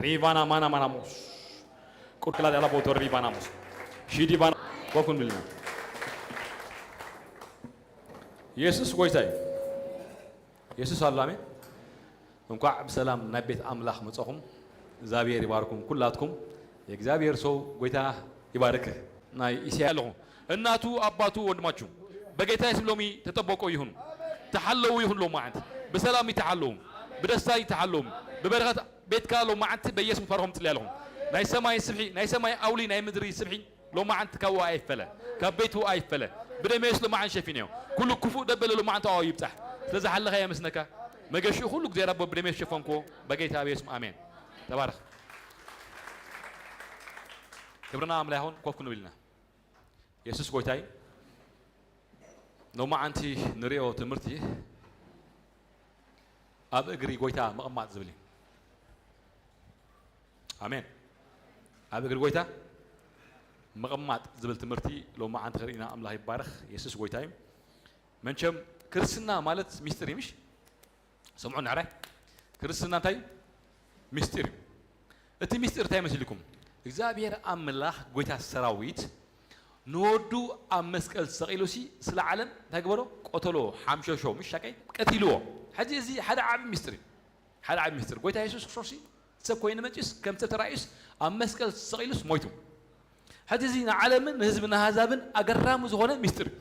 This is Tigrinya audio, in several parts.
ሪቫና ማና ማናሞስ። ቁድላ ያላ ቦቶ ሪቫናሞስ። ሺዲ ባና ኮኩን ብልና። ኢየሱስ ጎይታ እዩ። ኢየሱስ ኣሎ፣ ኣሜን። እንኳዕ ብሰላም ናብ ቤት ኣምላኽ መጻኹም። እግዚኣብሔር ይባርኩም ኩላትኩም። የእግዚኣብሔር ሰው ጎይታ ይባርክ። ናይ ኢሳያ ኣለኹ። እናቱ ኣባቱ ወንድማችሁ በጌታ ስም ሎሚ ተጠበቆ ይሁን። ተሓለዉ ይሁን ሎማዓንቲ። ብሰላም ይተሓለዉ። ብደስታ ይተሓለዉ። ብበረኸት ቤትካ ሎማዓንቲ በኢየሱስ ባርኾም ጽልያ ኣለኹም። ናይ ሰማይ ስብሒ፣ ናይ ሰማይ ኣውሊ፣ ናይ ምድሪ ስብሒ ሎማዓንቲ ካብኡ ኣይፈለ። ካብ ቤቱ ኣይፈለ። ብደም ኢየሱስ ሎማዓንቲ ሸፊንዮ። ኩሉ ክፉእ ደበለ ሎማዓንቲ ኣብኡ ይብጻሕ። ስለ ዝሓለኻ የመስነካ። መገሽኡ ኩሉ እግዚኣብሔር ኣቦ ብደም ኢየሱስ ሸፈንክዎ። በጌታ በኢየሱስ ኣሜን። ተባረኽ። ክብርና ኣምላኽ ይኹን። ኮፍ ክንብል ኢና። የሱስ ጎይታ እዩ። ሎማዓንቲ ንሪኦ ትምህርቲ ኣብ እግሪ ጎይታ ምቕማጥ ዝብል እዩ። ኣሜን። ኣብ እግሪ ጎይታ ምቕማጥ ዝብል ትምህርቲ ሎማዓንቲ ክርኢና ኣምላኽ ይባረኽ። የሱስ ጎይታ እዩ። መንቸም ክርስትና ማለት ሚስጥር እዩ፣ ምሽ? ሰምዑ ንዕራይ። ክርስትና እንታይ እዩ? ሚስጥር እዩ። እቲ ሚስጥር እንታይ መሲልኩም? እግዚኣብሔር ኣምላኽ ጎይታ ሰራዊት ንወዱ ኣብ መስቀል ሰቒሉ ሲ ስለ ዓለም እንታይ ግበሮ? ቆተሎ፣ ሓምሸሾ፣ ምሽ ሻቀይ ቀቲልዎ። ሕጂ እዚ ሓደ ዓቢ ሚስጥር እዩ። ሓደ ዓቢ ሚስጥር። ጎይታ የሱስ ክርስቶስ ሲ ሰብ ኮይኑ መጺኡስ፣ ከም ሰብ ተራእዩስ፣ ኣብ መስቀል ሰቒሉስ ሞይቱ። ሕጂ እዚ ንዓለምን ንህዝቢ ንኣህዛብን ኣገራሚ ዝኾነ ሚስጥር እዩ።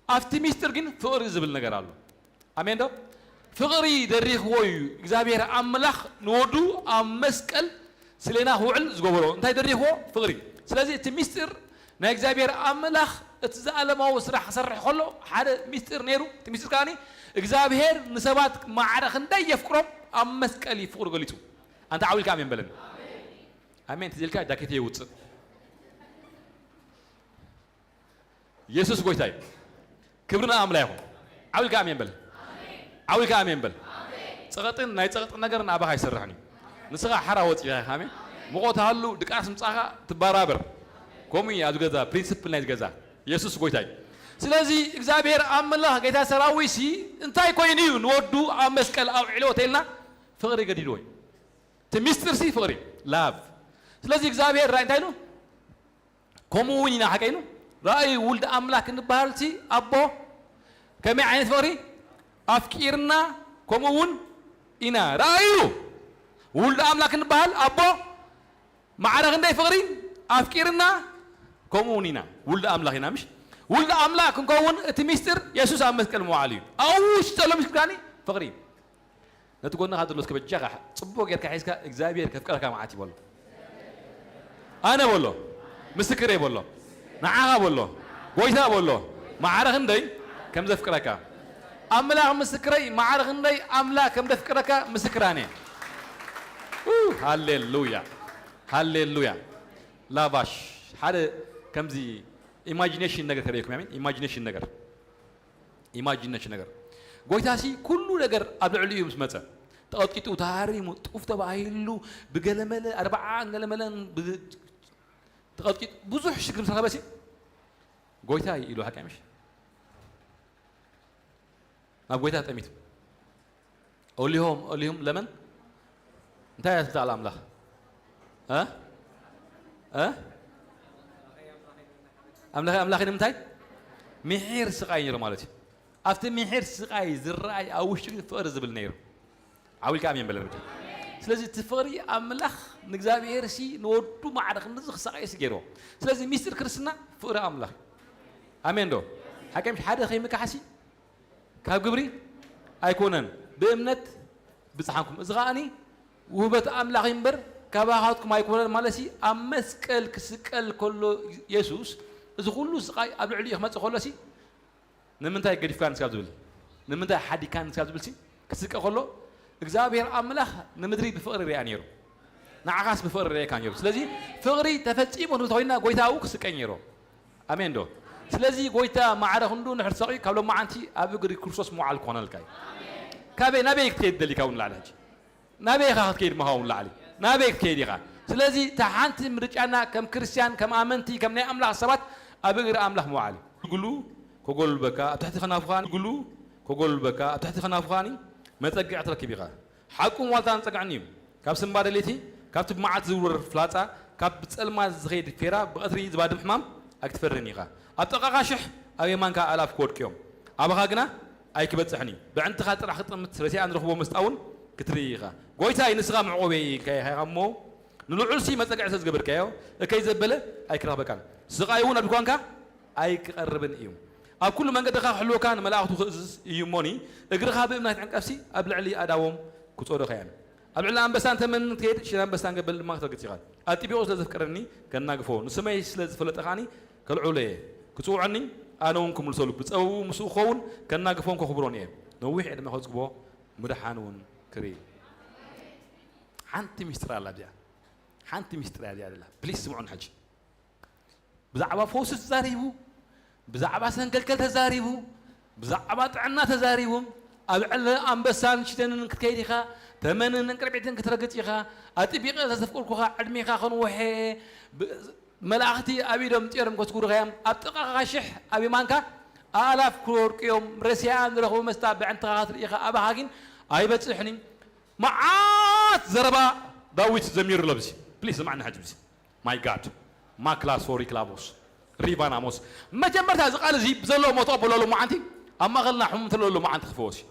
ኣብቲ ሚስጥር ግን ፍቕሪ ዝብል ነገር ኣሎ። ኣሜን ዶ? ፍቕሪ ደሪኽዎ እዩ እግዚኣብሔር ኣምላኽ ንወዱ ኣብ መስቀል ስሌና ክውዕል ዝገበሮ። እንታይ ደሪኽዎ? ፍቕሪ። ስለዚ እቲ ሚስጥር ናይ እግዚኣብሔር ኣምላኽ እቲ ዘኣለማዊ ስራሕ ክሰርሕ ከሎ ሓደ ሚስጥር ነይሩ። እቲ ሚስጥር ከኣኒ እግዚኣብሔር ንሰባት ማዕረ ክንደይ የፍቅሮም ኣብ መስቀል እዩ ፍቕሩ ገሊጹ። ኣንታ ዓው ኢልካ ኣሜን በለኒ። ኣሜን ተዘይልካ ጃኬተይ ይውፅእ። የሱስ ጎይታ እዩ። ክብሪ ንኣምላኽ ይኹን። ዓው ኢልካ ኣሜን በል። ዓው ኢልካ ኣሜን በል። ጸቐጥን ናይ ጸቐጥን ነገር ንኣባኻ ኣይሰርሕን እዩ። ንስኻ ሓራ ወጺኻ ኢኻ፣ ኣሜን። ሙቐት ሃሉ ድቃስ ምጻኻ ትበራበር። ከምኡ እዩ ኣብዚ ገዛ፣ ፕሪንስፕል ናይዚ ገዛ። የሱስ ጎይታ እዩ። ስለዚ እግዚኣብሔር ኣምላኽ ጌታ ሰራዊትሲ እንታይ ኮይኑ እዩ ንወዱ ኣብ መስቀል ኣውዒልዎ ተኢልና? ፍቕሪ ገዲልዎ እዩ። እቲ ሚስጥርሲ ፍቕሪ፣ ላቭ። ስለዚ እግዚኣብሔር ራእይ እንታይ ኢሉ? ከምኡ እውን ኢና፣ ሓቀይኑ። ራእይ ውልድ ኣምላክ እንበሃልሲ ኣቦ ከመይ ዓይነት ፍቕሪ? ኣፍቂርና ከምኡ እውን ኢና። ራእዩ ውልድ ኣምላክ እንበሃል ኣቦ ማዕረ ክንደይ ፍቕሪ ኣፍቂርና ከምኡ እውን ኢና። ውልድ ኣምላክ ኢና፣ ምሽ? ውልድ ኣምላክ ክንከውን እቲ ሚስጥር የሱስ ኣብ መስቀል ምውዓሉ እዩ። ኣብኡ ውሽጢ ዘሎ ሚስጥር ከኣኒ ፍቕሪ እዩ። ነቲ ጎንኻ ዘሎ እስከ በጃኻ ጽቡቕ ጌርካ ሒዝካ፣ እግዚኣብሔር ከፍቅረካ መዓት እዩ በሎ። ኣነ በሎ፣ ምስክረይ በሎ፣ ንዓኻ በሎ፣ ጎይታ በሎ፣ ማዕረ ክንደይ ከም ዘፍቅረካ። ኣምላኽ ምስክረይ፣ ማዕረ ክንደይ ኣምላኽ ከም ዘፍቅረካ ምስክር ኣነ። ኡ፣ ሃሌሉያ፣ ሃሌሉያ። ላቫሽ፣ ሓደ ከምዚ ኢማጂኔሽን ነገር ከርእየኩም፣ ኣሜን። ኢማጂኔሽን ነገር። ኢማጂነሽ ነገር። ጎይታሲ ኩሉ ነገር ኣብ ልዕሊኡ ምስ መጸ፣ ተቐጥቂጡ፣ ተሃሪሙ፣ ጡፍ ተባሂሉ፣ ብገለመለ፣ ኣርባዓ ገለመለን ብ-፣ ተቐጥቂጡ፣ ብዙሕ ሽግር ምስ ረኸበሲ፣ ጎይታይ ኢሉ፣ ሓቂ ምሽ? ናብ ጎይታ ጠሚቱ። ኦሊሆም፣ ኦሊሆም ለመን? እንታይ እያ ትብላ ኣምላኽ? እ? እ? ኣምላኽ፣ ኣምላኽ ንምንታይ? ምሒር ስቓይ ነይሩ ማለት እዩ። ኣብቲ ምሒር ስቓይ ዝረኣይ ኣብ ውሽጡ ግን ፍቕሪ ዝብል ነይሩ። ዓው ኢልካ ኣሜን በለኒ። ስለዚ እቲ ፍቕሪ ኣምላኽ ንእግዚኣብሔር ሲ ንወዱ ማዕረ ክንድዚ ክሳቐየሲ ገይርዎ። ስለዚ ሚስጥር ክርስትና ፍቕሪ ኣምላኽ እዩ። ኣሜን ዶ? ሓቂ ምሽ? ሓደ ከይምካሕሲ ካብ ግብሪ ኣይኮነን፣ ብእምነት ብጽሓንኩም። እዚ ኸኣኒ ውህበት ኣምላኽ እዩ እምበር፣ ካባኻትኩም ኣይኮነን ማለት ሲ፣ ኣብ መስቀል ክስቀል ከሎ የሱስ፣ እዚ ኩሉ ስቓይ ኣብ ልዕሊኡ ክመጽእ ከሎ ሲ፣ ንምንታይ ገዲፍካኒ ስጋብ ዝብል፣ ንምንታይ ሓዲግካኒ ስጋብ ዝብል ሲ፣ ክስቀል ከሎ፣ እግዚኣብሔር ኣምላኽ ንምድሪ ብፍቕሪ ሪኣ ነይሩ። ንዓኻስ ብፍቕሪ ሪኣካ ነይሩ። ስለዚ ፍቕሪ ተፈጺሙ ክንብል ተኾይንና፣ ጎይታ ኣብኡ ክስቀል ነይሩ። ኣሜን ዶ? ስለዚ ጎይታ ማዕረ ክንዱ ንድሕር ሰቒሉ ካብ ሎማዓንቲ ኣብ እግሪ ክርስቶስ ምውዓል ክኾነልካ እዩ። ካበይ ናበይ ክትከይድ ደሊካ እውን ንላዕሊ ሕጂ? ናበይ ኢኻ ክትከይድ ምኻ እውን ንላዕሊ? ናበይ ክትከይድ ኢኻ? ስለዚ እታ ሓንቲ ምርጫና ከም ክርስትያን፣ ከም ኣመንቲ፣ ከም ናይ ኣምላኽ ሰባት ኣብ እግሪ ኣምላኽ ምውዓል እዩ። ግሉ ከጎልብበካ ኣብ ትሕቲ ከናፉኻኒ፣ ግሉ ከጎልብበካ ኣብ ትሕቲ ከናፉኻኒ መጸግዒ ትረክብ ኢኻ። ሓቁን ዋልታን ጸግዐኒ እዩ። ካብ ስምባደ ለይቲ ካብቲ ብመዓልቲ ዝውርወር ፍላጻ፣ ካብ ብጸልማት ዝኸይድ ፌራ፣ ብቐትሪ ዝባድም ሕማም ኣይክትፈርህን ኢኻ። ኣብ ጥቓኻ ሽሕ፣ ኣብ የማንካ ኣእላፍ ክወድቁ እዮም። ኣባኻ ግና ኣይክበጽሕን እዩ። ብዕንትኻ ጥራሕ ክጥምት ረሲኣን ዝረኽቦ መስጣ እውን ክትርኢ ኢኻ። ጎይታይ፣ ንስኻ መዕቆበይ ኢልካዮ ኢኻ እሞ፣ ንልዑልሲ መጸግዒ ስለ ዝገበርካዮ፣ እከይ ዘበለ ኣይክረኽበካን። ስቓይ እውን ኣብ ድኳንካ ኣይክቐርብን እዩ። ኣብ ኩሉ መንገድኻ ክሕልወካ ንመላእኽቱ ክእዝዝ እዩ እሞኒ፣ እግርኻ ብእምናት ዕንቀፍሲ ኣብ ልዕሊ ኣእዳዎም ክጾዶኻ እየን። ኣብ ልዕሊ ኣንበሳን ተመንን ክትከይድ፣ ሽን ኣንበሳን ገበል ድማ ክትረግጽ ኢኻ። ኣጥቢቑ ስለ ዘፍቀረኒ ከናግፎ፣ ንስመይ ስለ ዝፈለጠ ከኣኒ ከልዕሎ እየ። ክጽውዐኒ፣ ኣነ እውን ክምልሰሉ፣ ብጸበቡ ምስኡ ክኸውን ከናግፎን ከኽብሮን እየ። ነዊሕ ዕድመ ከጽግቦ፣ ምድሓን እውን ክርኢ። ሓንቲ ሚስጥር ኣላ እዚኣ። ሓንቲ ሚስጥር እያ እዚኣ ዘላ። ፕሊስ ስምዑን ሕጂ። ብዛዕባ ፈውሲ ተዛሪቡ፣ ብዛዕባ ሰንከልከል ተዛሪቡ፣ ብዛዕባ ጥዕና ተዛሪቡ፣ ኣብ ዕለ ኣንበሳን ሽደንን ክትከይድ ኢኻ፣ ተመንን እንቅርቢትን ክትረግጽ ኢኻ፣ ኣጥቢቐ ዘፍቅርኩኻ ዕድሜኻ ክንውሐ፣ ብ-፣ መላእኽቲ ኣብ ኢዶም ጤሮም ከስጉሩኻ እዮም፣ ኣብ ጥቓኻ ሽሕ ኣብ የማንካ ኣእላፍ ክወድቁ እዮም፣ ረሲኣን ዝረኽቡ መስታ ብዕንትኻ ክትርኢ ኢኻ፣ ኣባኻ ግን ኣይበጽሕን እዩ። መዓት ዘረባ ዳዊት ዘሚሩ ኣሎ ብዚ። ፕሊስ ስማዕኒ ሕጂ ብዚ። ማይ ጋድ፣ ማክላስ ፎሪ ክላቦስ፣ ሪቫን ኣሞስ። መጀመርታ እዚ ቃል እዚ ብዘለዎ ሞት ኣበሎ ሎማዓንቲ ኣብ ማእኸልና ሕሙም እንተሎ ሎማዓንቲ ክፈወስ እዩ።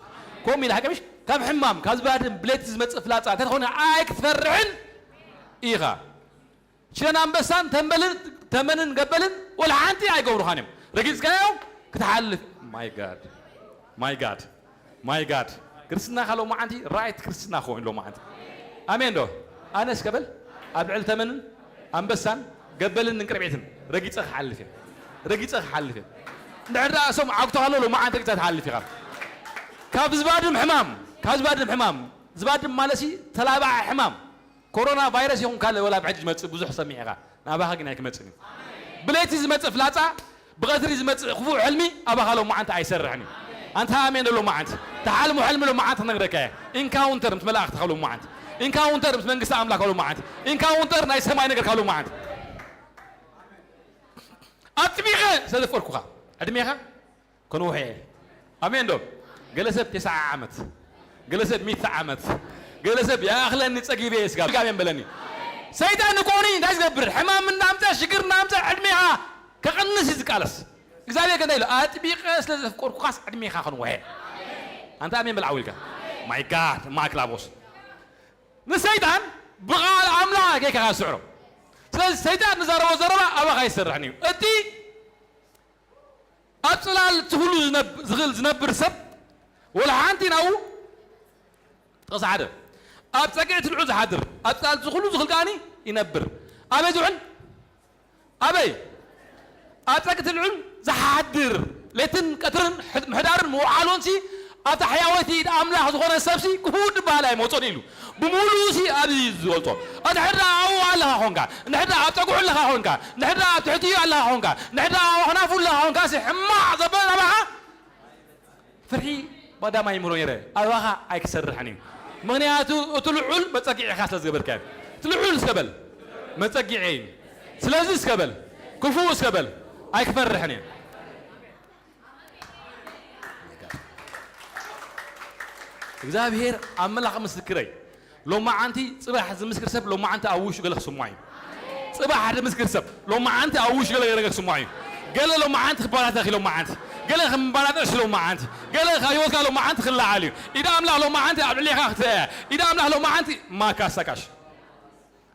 ከምኡ ኢለ ሓቀምሽ ካብ ሕማም ካብ ዝባድም ብለይቲ ዝመጽእ ፍላጻ እንተኾነ ኣይክትፈርሕን ኢኻ። ሽደን ኣንበሳን ተንበልን ተመንን ገበልን ወላ ሓንቲ ኣይገብሩኻን እዮም። ረጊጽካዮ ክትሓልፍ። ማይ ጋድ፣ ማይ ጋድ፣ ማይ ጋድ። ክርስትና ካብ ሎማዓንቲ ራይት ክርስትና ክኸውን ሎማዓንቲ። ኣሜን ዶ? ኣነ እስከ በል ኣብ ልዕሊ ተመንን ኣንበሳን ገበልን እንቅርቤትን ረጊጸ ክሓልፍ እየ። ረጊጸ ክሓልፍ እየ። እንድሕር ደኣ እሶም ዓግቶ ከለዉ ሎማዓንቲ ረጊጸ ትሓልፍ ኢኻ። ካብ ዝባድም ሕማም፣ ካብ ዝባድም ሕማም፣ ዝባድም ማለትሲ ተላባዒ ሕማም፣ ኮሮና ቫይረስ ይኹን ካልእ ወላ ብሕጂ ዝመጽእ ብዙሕ ሰሚዕ ኢኻ፣ ናባኻ ግን ኣይክመጽእን እዩ። ብለይቲ ዝመጽእ ፍላጻ፣ ብቐትሪ ዝመጽእ ክፉእ ሕልሚ ኣባኻ ሎማዓንቲ ኣይሰርሕን እዩ። ኣንታ ኣሜን ዶ ሎማዓንቲ? ተሓልሞ ሕልሚ ሎማዓንቲ ክነግረካ እየ። ኢንካውንተር ምስ መላእኽትኻ ሎማዓንቲ። ኢንካውንተር ምስ መንግስቲ ኣምላኽ ሎማዓንቲ። ኢንካውንተር ናይ ሰማይ ነገር ካብ ሎማዓንቲ። ኣጥቢቐ ስለ ዘፍቀርኩኻ፣ ዕድሜኻ ከንውሐ እየ። ኣሜን ዶ? ገለ ሰብ ተስዓ ዓመት፣ ገለ ሰብ ሚእቲ ዓመት፣ ገለ ሰብ ይኣኽለኒ ጸጊበ እየ ስጋብ ኣሜን በለኒ። ሰይጣን ንኮኒ እንታይ ዝገብር? ሕማም እናምጸ፣ ሽግር እናምጸ ዕድሜኻ ከቐንስ እዩ ዝቃለስ። እግዚኣብሔር ከ እንታይ ኢሉ? ኣጥቢቐ ስለ ዘፍቀርኩኻስ ዕድሜኻ ከንውሐ። ኣንታ ኣሜን በል ዓው ኢልካ። ማይ ጋድ፣ ማክላቦስ። ንሰይጣን ብቓል ኣምላኽ ጌካ ስዕሮ። ስለዚ ሰይጣን ንዛረቦ ዘረባ ኣባኻ ኣይሰርሕን እዩ። እቲ ኣብ ጽላል እቲ ኩሉ ዝነብ-፣ ዝኽእል ዝነብር ሰብ ወላ ሓንቲ ናብኡ ጥቕሲ ሓደ። ኣብ ጸግዒ እቲ ልዑል ዝሓድር፣ ኣብ ጽላል እቲ ኩሉ ዝኽእል ከኣኒ ይነብር። ኣበይ ዝውዕል? ኣበይ? ኣብ ጸግዒ እቲ ልዑል ዝሓድር፣ ሌትን ቀትርን ሕ-፣ ምሕዳርን ምውዓሉንሲ ኣብታ ሕያወይቲ ኢድ ኣምላኽ ዝኾነ ሰብሲ ክፉእ ድበሃል ኣይመጾን ኢሉ። ብምሉእሲ ኣብዚ እዩ ዝገልጾ። እንድሕር ደኣ ኣብኡ ኣለኻ ኾንካ፣ እንድሕር ደኣ ኣብ ጸግዑ ኣለኻ ኾንካ፣ እንድሕር ደኣ ኣብ ትሕቲኡ ኣለኻ ኾንካ፣ እንድሕር ደኣ ኣብ ኣኽናፉ ኣለኻ ኾንካሲ ሕማቕ ዘበለ ናባኻ ፍርሒ ባዳም ኣይምህሮ ነይረ፣ ኣባኻ ኣይክሰርሕን እዩ። ምኽንያቱ እቲ ልዑል መጸግዒኻ ስለ ዝገበርካዮ። እቲ ልዑል እስከ በል መጸግዒ እዩ። ስለዚ እስከ በል ክፉእ እስከ በል ኣይክፈርሕን እየ። እግዚኣብሔር ኣምላኽ ምስክረይ። ሎማዓንቲ ጽባሕ ዝምስክር ሰብ ሎማዓንቲ ኣብ ውሽጡ ገለ ክስምዖ እዩ። ጽባሕ ዝምስክር ሰብ ሎማዓንቲ ኣብ ውሽጡ ገለ ገለ ክስምዖ እዩ። ገለ ሎማዓንቲ ክባላተኽ እዩ ሎማዓንቲ። ገለ ክባላተሽ ሎማዓንቲ። ገለ ካብ ህይወትካ ሎማዓንቲ ክለዓል እዩ። ኢድ ኣምላኽ ሎማዓንቲ ኣብ ልዕሌኻ ክትረአ እያ። ኢድ ኣምላኽ ሎማዓንቲ ማካሳካሽ።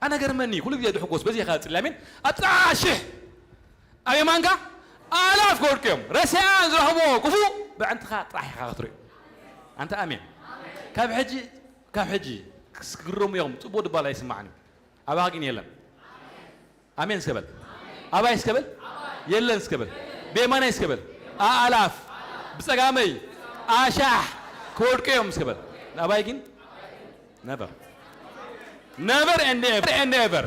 ኣነ ገርመኒ፣ ኩሉ ግዜ ዝሕጎስ በዚ ኢኻ ዝጽሊ። ኣሜን። ኣብ ጥቓ ሽሕ ኣብ የማንካ ኣላፍ ክወድቁ እዮም። ረሲኣን ዝረኽብዎ ክፉእ ብዕንትኻ ጥራሕ ኢኻ ክትሪኦ። ኣንታ ኣሜን። ካብ ሕጂ፣ ካብ ሕጂ ክስግረሙ እዮም። ጽቡቕ ድባል ኣይስማዕን እዩ። ኣባኻ ግን የለን። ኣሜን እስከ በል። ኣባይ እስከ በል። የለን እስከ በል። ብየማናይ እስከ በል። ኣእላፍ ብጸጋመይ ኣሻሕ ክወድቁ እዮም እስከ በል። ኣባይ ግን ነቨር። ነቨር ኤንድ ኤቨር።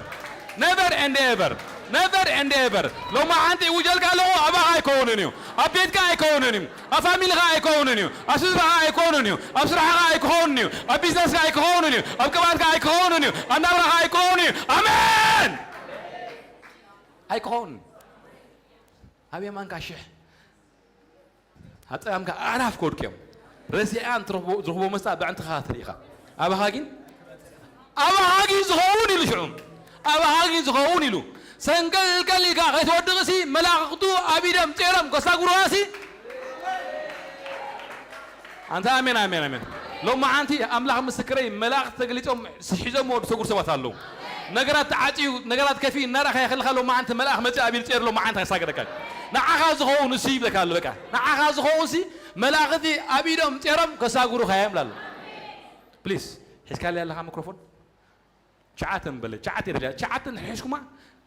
ነቨር ኤንድ ኤቨር። ነቨር ኤንድ ኤቨር። ሎማዓንቲ እውጀልካ ኣለኹ፣ ኣባኻ ኣይከውንን እዩ። ኣብ ቤትካ ኣይከውንን እዩ። ኣብ ፋሚሊኻ ኣይከውንን እዩ። ኣብ ስድራኻ ኣይከውንን እዩ። ኣብ ስራሕኻ ኣይክኸውንን እዩ። ኣብ ቢዝነስካ ኣይክኸውንን እዩ። ኣብ ቅባትካ ኣይክኸውንን እዩ። ኣብ ናብራኻ ኣይክኸውንን እዩ። ኣሜን። ኣይክኸውንን። ኣብ የማንካ ሽሕ፣ ኣብ ጸጋምካ ኣእላፍ ክወድቁ እዮም። ረሲኣን ትረኽቦ፣ ዝረኽቦ መስጣ ብዕንትኻ ትርኢ ኢኻ። ኣባኻ ግን ኣባኻ ግን ዝኸውን ኢሉ ሽዑ። ኣባኻ ግን ዝኸውን ኢሉ። ሰንቀልቀል ኢልካ ከይትወድቕሲ መላእኽቱ ኣብ ኢዶም ጸይሮም ከሳጉሩኻሲ። ኣንታ ኣሜን፣ ኣሜን፣ ኣሜን። ሎማዓንቲ ኣምላኽ ምስክረይ መላእኽቲ ተገሊጾም ሒዞም ወዲ ሰጉር ሰባት ኣለዉ። ነገራት ተዓጽዩ፣ ነገራት ከፊ እናረኣኻ ይኸልኻ ሎማዓንቲ መልኣኽ መጽእ ኣብ ኢድ ጸይሩ ሎማዓንቲ ከሳገደካ። ንዓኻ ዝኸውን እሱ ይብለካ ኣሎ በቃ። ንዓኻ ዝኸውን ሲ መላእኽቲ ኣብ ኢዶም ጸይሮም ከሳጉሩኻ እዮም ላሉ። ፕሊስ፣ ሒዝካለይ ኣለኻ ሚክሮፎን? ቻዓተን በለ፣ ቻዓት የደላ፣ ቻዓተን ሒዝኩማ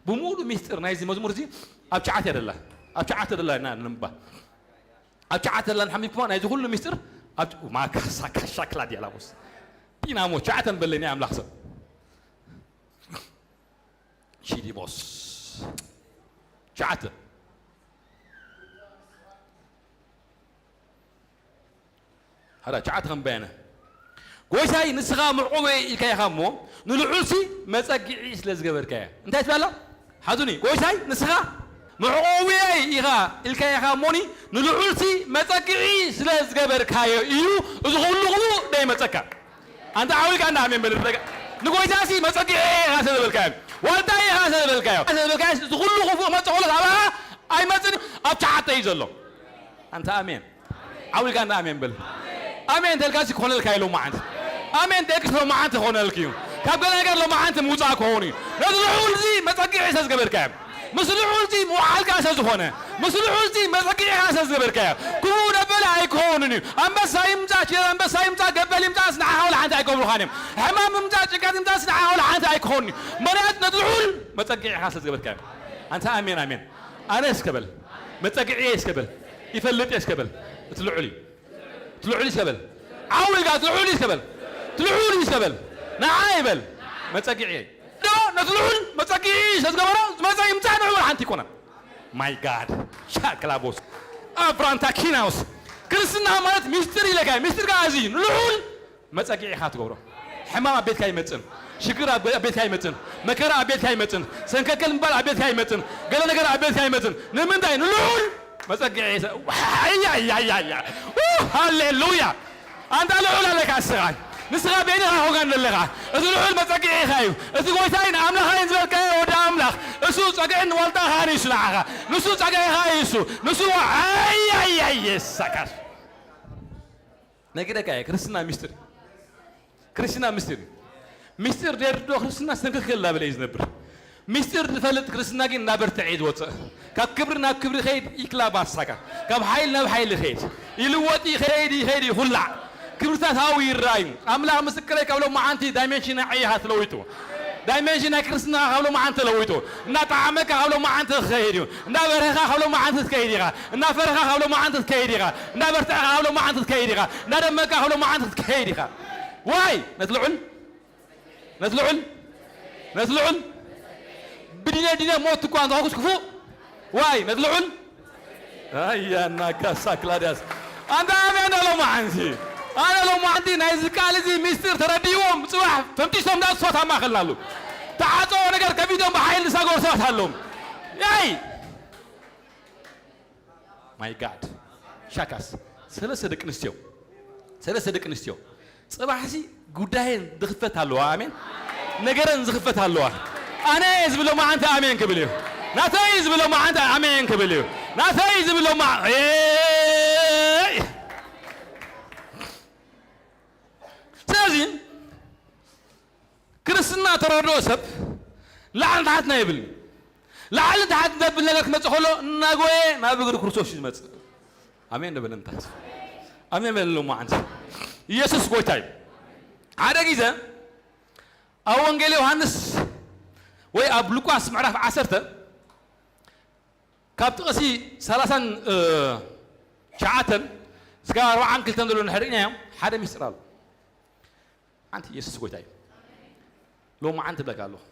ብሙሉ ሚስጥር ናይዚ መዝሙር እዚ ኣብ ቻዓት የደላ፣ ኣብ ቻዓት የደላ ኢና ንምባ። ኣብ ቻዓት የደላ ንሓሚብኩማ ናይዚ ኩሉ ሚስጥር ኣብ ማካሳ ካሻ ክላድ ያላቦስ። ዲናሞ ቻዓተን በለ ናይ ኣምላኽ ሰብ። ሺዲቦስ። ቻዓተን። ሓዳ ቻዓት ከም በያነ። ጎይታይ ንስኻ መዕቆበይ ኢልካ ኢኻ እሞ ንልዑልሲ መጸግዒ ስለ ዝገበርካዮ። እንታይ ትብላ? ሓዙኒ። ጎይታይ ንስኻ መዕቆብየይ ኢኻ ኢልካ ኢኻ እሞኒ ንልዑልሲ መጸግዒ ስለ ዝገበርካዮ እዩ እዚ ኩሉ ክፉእ ደይመጸካ። ኣንታ ዓው ኢልካ እንዳ ኣሜን በል። ንጎይታሲ መጸግዒ ኢኻ ስለ ዝበልካዮ፣ ዋልታ ኢኻ ስለ ዝበልካዮ፣ ስለ ዝበልካዮ እዚ ኩሉ ክፉእ መጸ ኮሎ ኣባኻ ኣይመጽን፣ ኣብ ቻዓት እዩ ዘሎ። ኣንታ ኣሜን። ዓው ኢልካ እንዳ ኣሜን በል። ኣሜን ተልካሲ ክኾነልካ እዩ ሎማዓንቲ። ኣሜን ተልክስ ሎማዓንቲ ክኾነልክ እዩ። ካብ ገለ ነገር ሎማዓንቲ ምውጻእ ክኸውን እዩ። ነዚ ልዑል እዚ መጸግዒ ስለ ዝገበርካዮ፣ ምስ ልዑል እዚ ምውዓልካ ስለ ዝኾነ፣ ምስ ልዑል እዚ መጸግዒኻ ስለ ዝገበርካዮ፣ ክፉእ ደበለ ኣይክኸውንን እዩ። ኣንበሳ ይምጻእ፣ ችለ ኣንበሳ ይምጻእ፣ ገበል ይምጻእ፣ ንዓኻ ወላ ሓንቲ ኣይገብሩኻን እዮም። ሕማም ይምጻእ፣ ጭንቀት ይምጻእ፣ ንዓኻ ወላ ሓንቲ ኣይክኸውንን እዩ። ምኽንያቱ ነቲ ልዑል መጸግዒኻ ስለ ዝገበርካዮ። ኣንታ ኣሜን፣ ኣሜን። ኣነ እስከ በል፣ መጸግዒየ እስከ በል፣ ይፈልጥ እየ እስከ በል፣ እቲ ልዑል እዩ። እቲ ልዑል እዩ እስከ በል፣ ዓው ኢልካ እቲ ልዑል እዩ እስከ በል፣ እቲ ልዑል እዩ እስከ በል፣ ንዓይ በል፣ መጸግዒየ። ዶ ነቲ ልዑል መጸግዒ ስለ ዝገበሮ ዝመጸ ይምጻእ ንዑ ሓንቲ ኣይኮነን። ማይ ጋድ ሻክላቦስ ኣፍራንታኪናውስ። ክርስትና ማለት ሚስጥር ኢለካ፣ ሚስጥር ከኣ እዚ እዩ። ንልዑል መጸግዒ ኢኻ ትገብሮ። ሕማም ኣብ ቤትካ ኣይመጽን። ሽግር ኣብ ኣብ ቤትካ ኣይመጽን። መከራ ኣብ ቤትካ ኣይመጽን። ሰንከልከል ምባል ኣብ ቤትካ ኣይመጽን። ገለ ነገር ኣብ ቤትካ ኣይመጽን። ንምንታይ? ንልዑል መጸግዒ። ኣያያያያ። ሃሌሉያ። ኣንታ ልዑል ኣለካ እስኻ። ንስኻ በይንኻ ኮንካ ዘለኻ። እቲ ልዑል መጸግዒኻ እዩ። እቲ ጎይታይን ኣምላኻይን ዝበልካዮ ወዲ ኣምላኽ። እሱ ጸግዕን ዋልታኻን እዩ ንዓኻ። ንሱ ጸግዕኻ እዩ እሱ። ንሱ ኣያያየ ሳካር። ነጊረካ እየ፣ ክርስትና ሚስጥር። ክርስትና ሚስጥር። ሚስጥር ደርዶ ክርስትና ሰንክልክል እናበለ እዩ ዝነብር። ሚስጥር ዝፈልጥ ክርስትና ግን እናበርትዐ እዩ ዝወፅእ። ካብ ክብሪ ናብ ክብሪ ይኸይድ ይክላ ባሳካ። ካብ ሓይሊ ናብ ሓይሊ ይኸይድ። ይልወጥ ይኸይድ ይኸይድ ይኹላዕ። ክብርታት ኣብኡ ይረኣዩ። ኣምላኽ ምስክረይ ካብ ሎማዓንቲ ዳይሜንሽን ዓይኻ ተለዊጡ። ዳይሜንሽን ናይ ክርስትና ካብ ሎማዓንቲ ተለዊጡ። እናጠዓመካ ካብ ሎማዓንቲ ክኸይድ እዩ። እናበርህኻ ካብ ሎማዓንቲ ትከይድ ኢኻ። እናፈረኻ ካብ ሎማዓንቲ ትከይድ ኢኻ። እናበርትዕኻ ካብ ሎማዓንቲ ትከይድ ኢኻ። እናደመካ ካብ ሎማዓንቲ ትከይድ ኢኻ። ዋይ ነቲ ልዑል ነቲ ልዑል ነቲ ልዑል ብዲነ ዲነ ሞት እኳ እንተኾንኩስ ክፉእ። ዋይ ነቲ ልዑል ኣያ እናካሳ ክላድያስ ኣንታ ኣሜን ሎማዓንቲ። ኣነ ሎማዓንቲ ናይዚ ቃል እዚ ሚስጥር ተረዲእዎም ጽባሕ ፈምጢሶም ዳስሶት ኣማኸልናሉ። ተዓጸዎ ነገር ከቢዶም ብሓይል ዝሳገሩ ሰባት ኣለዎም። ያይ ማይ ጋድ ሻካስ ሰለስተ ደቂ ኣንስትዮ ሰለስተ ደቂ ኣንስትዮ ጽባሕሲ ጉዳየን ዝኽፈት ኣለዋ። ኣሜን። ነገረን ዝኽፈት ኣለዋ። ኣነ እየ ዝብሎ መዓንቲ ኣሜን ክብል እዩ። ናተይ እዩ ዝብሎ መዓንቲ ኣሜን ክብል እዩ። ናተይ እዩ ዝብሎ ማ-፣ ኤይ! ስለዚ ክርስትና ተረድኦ ሰብ ላዕሊ ታሕትና የብልን። ላዕሊ ታሕቲ ዘብል ነገር ክመጽእ ከሎ እናጎየ ናብ እግሪ ክርስቶስ እዩ ዝመጽእ። ኣሜን ንበል እንታት። ኣሜን በል እሞ ዓንስ። ኢየሱስ ጎይታ እዩ። ሓደ ግዜ ኣብ ወንጌል ዮሃንስ ወይ ኣብ ሉቃስ ምዕራፍ ዓሰርተ ካብ ጥቕሲ ሰላሳን፣ እ፣ ትሽዓተን እስከ ኣርባዓን ክልተን ዘሎ ንሕርኢናዮ ሓደ ሚስጥር ኣሎ። ሓንቲ ኢየሱስ ጎይታ እዩ። ሎማዓንቲ እብለካ ኣለኹ።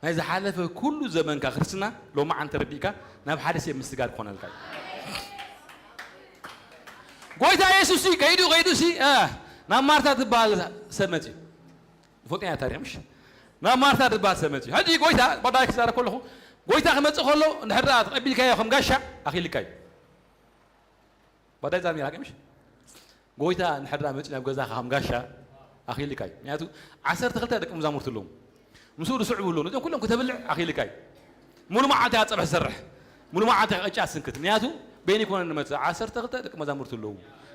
ናይ ዝሓለፈ ኩሉ ዘመንካ ክርስትና ሎማዓንቲ ረዲእካ ናብ ሓደ ሰብ ምስጋር ክኾነልካ እዩ። ጎይታ ኢየሱስ ሲ ከይዱ ከይዱ ሲ፣ እ፣ ናብ ማርታ ትበሃል ሰብ መፅዩ። ትፈልጥያ ታሪኽ ምሽ? ናብ ማርታ ትበሃል ሰብ መፅዩ። ሕጂ ጎይታ ባዳይ ክዛረብ ከለኹ ጎይታ ክመፅእ ከሎ እንድሕር ደኣ ተቐቢልካዮ ከም ጋሻ ኣኺልካ እዩ። ባዳይ ዛሚራ ከምሽ? ጎይታ እንድሕር ደኣ መፅዩ ናብ ገዛኻ ከም ጋሻ ኣኺልካ እዩ። ምክንያቱ ዓሰርተ ክልተ ደቂ መዛሙርቲ ኣለዉ። ምስኡ ዝስዕቡ ኣለዉ። ነዚኦም ኩሎም ክተብልዕ ኣኺልካ እዩ። ሙሉ መዓልቲ እያ ጸብሒ ትሰርሕ። ሙሉ መዓልቲ እያ ቅጫ ትስንክት። ምክንያቱ በይኑ ኣይኮነን ዝመጽእ። ዓሰርተ ክልተ ደቂ መዛሙርቲ ኣለዉ።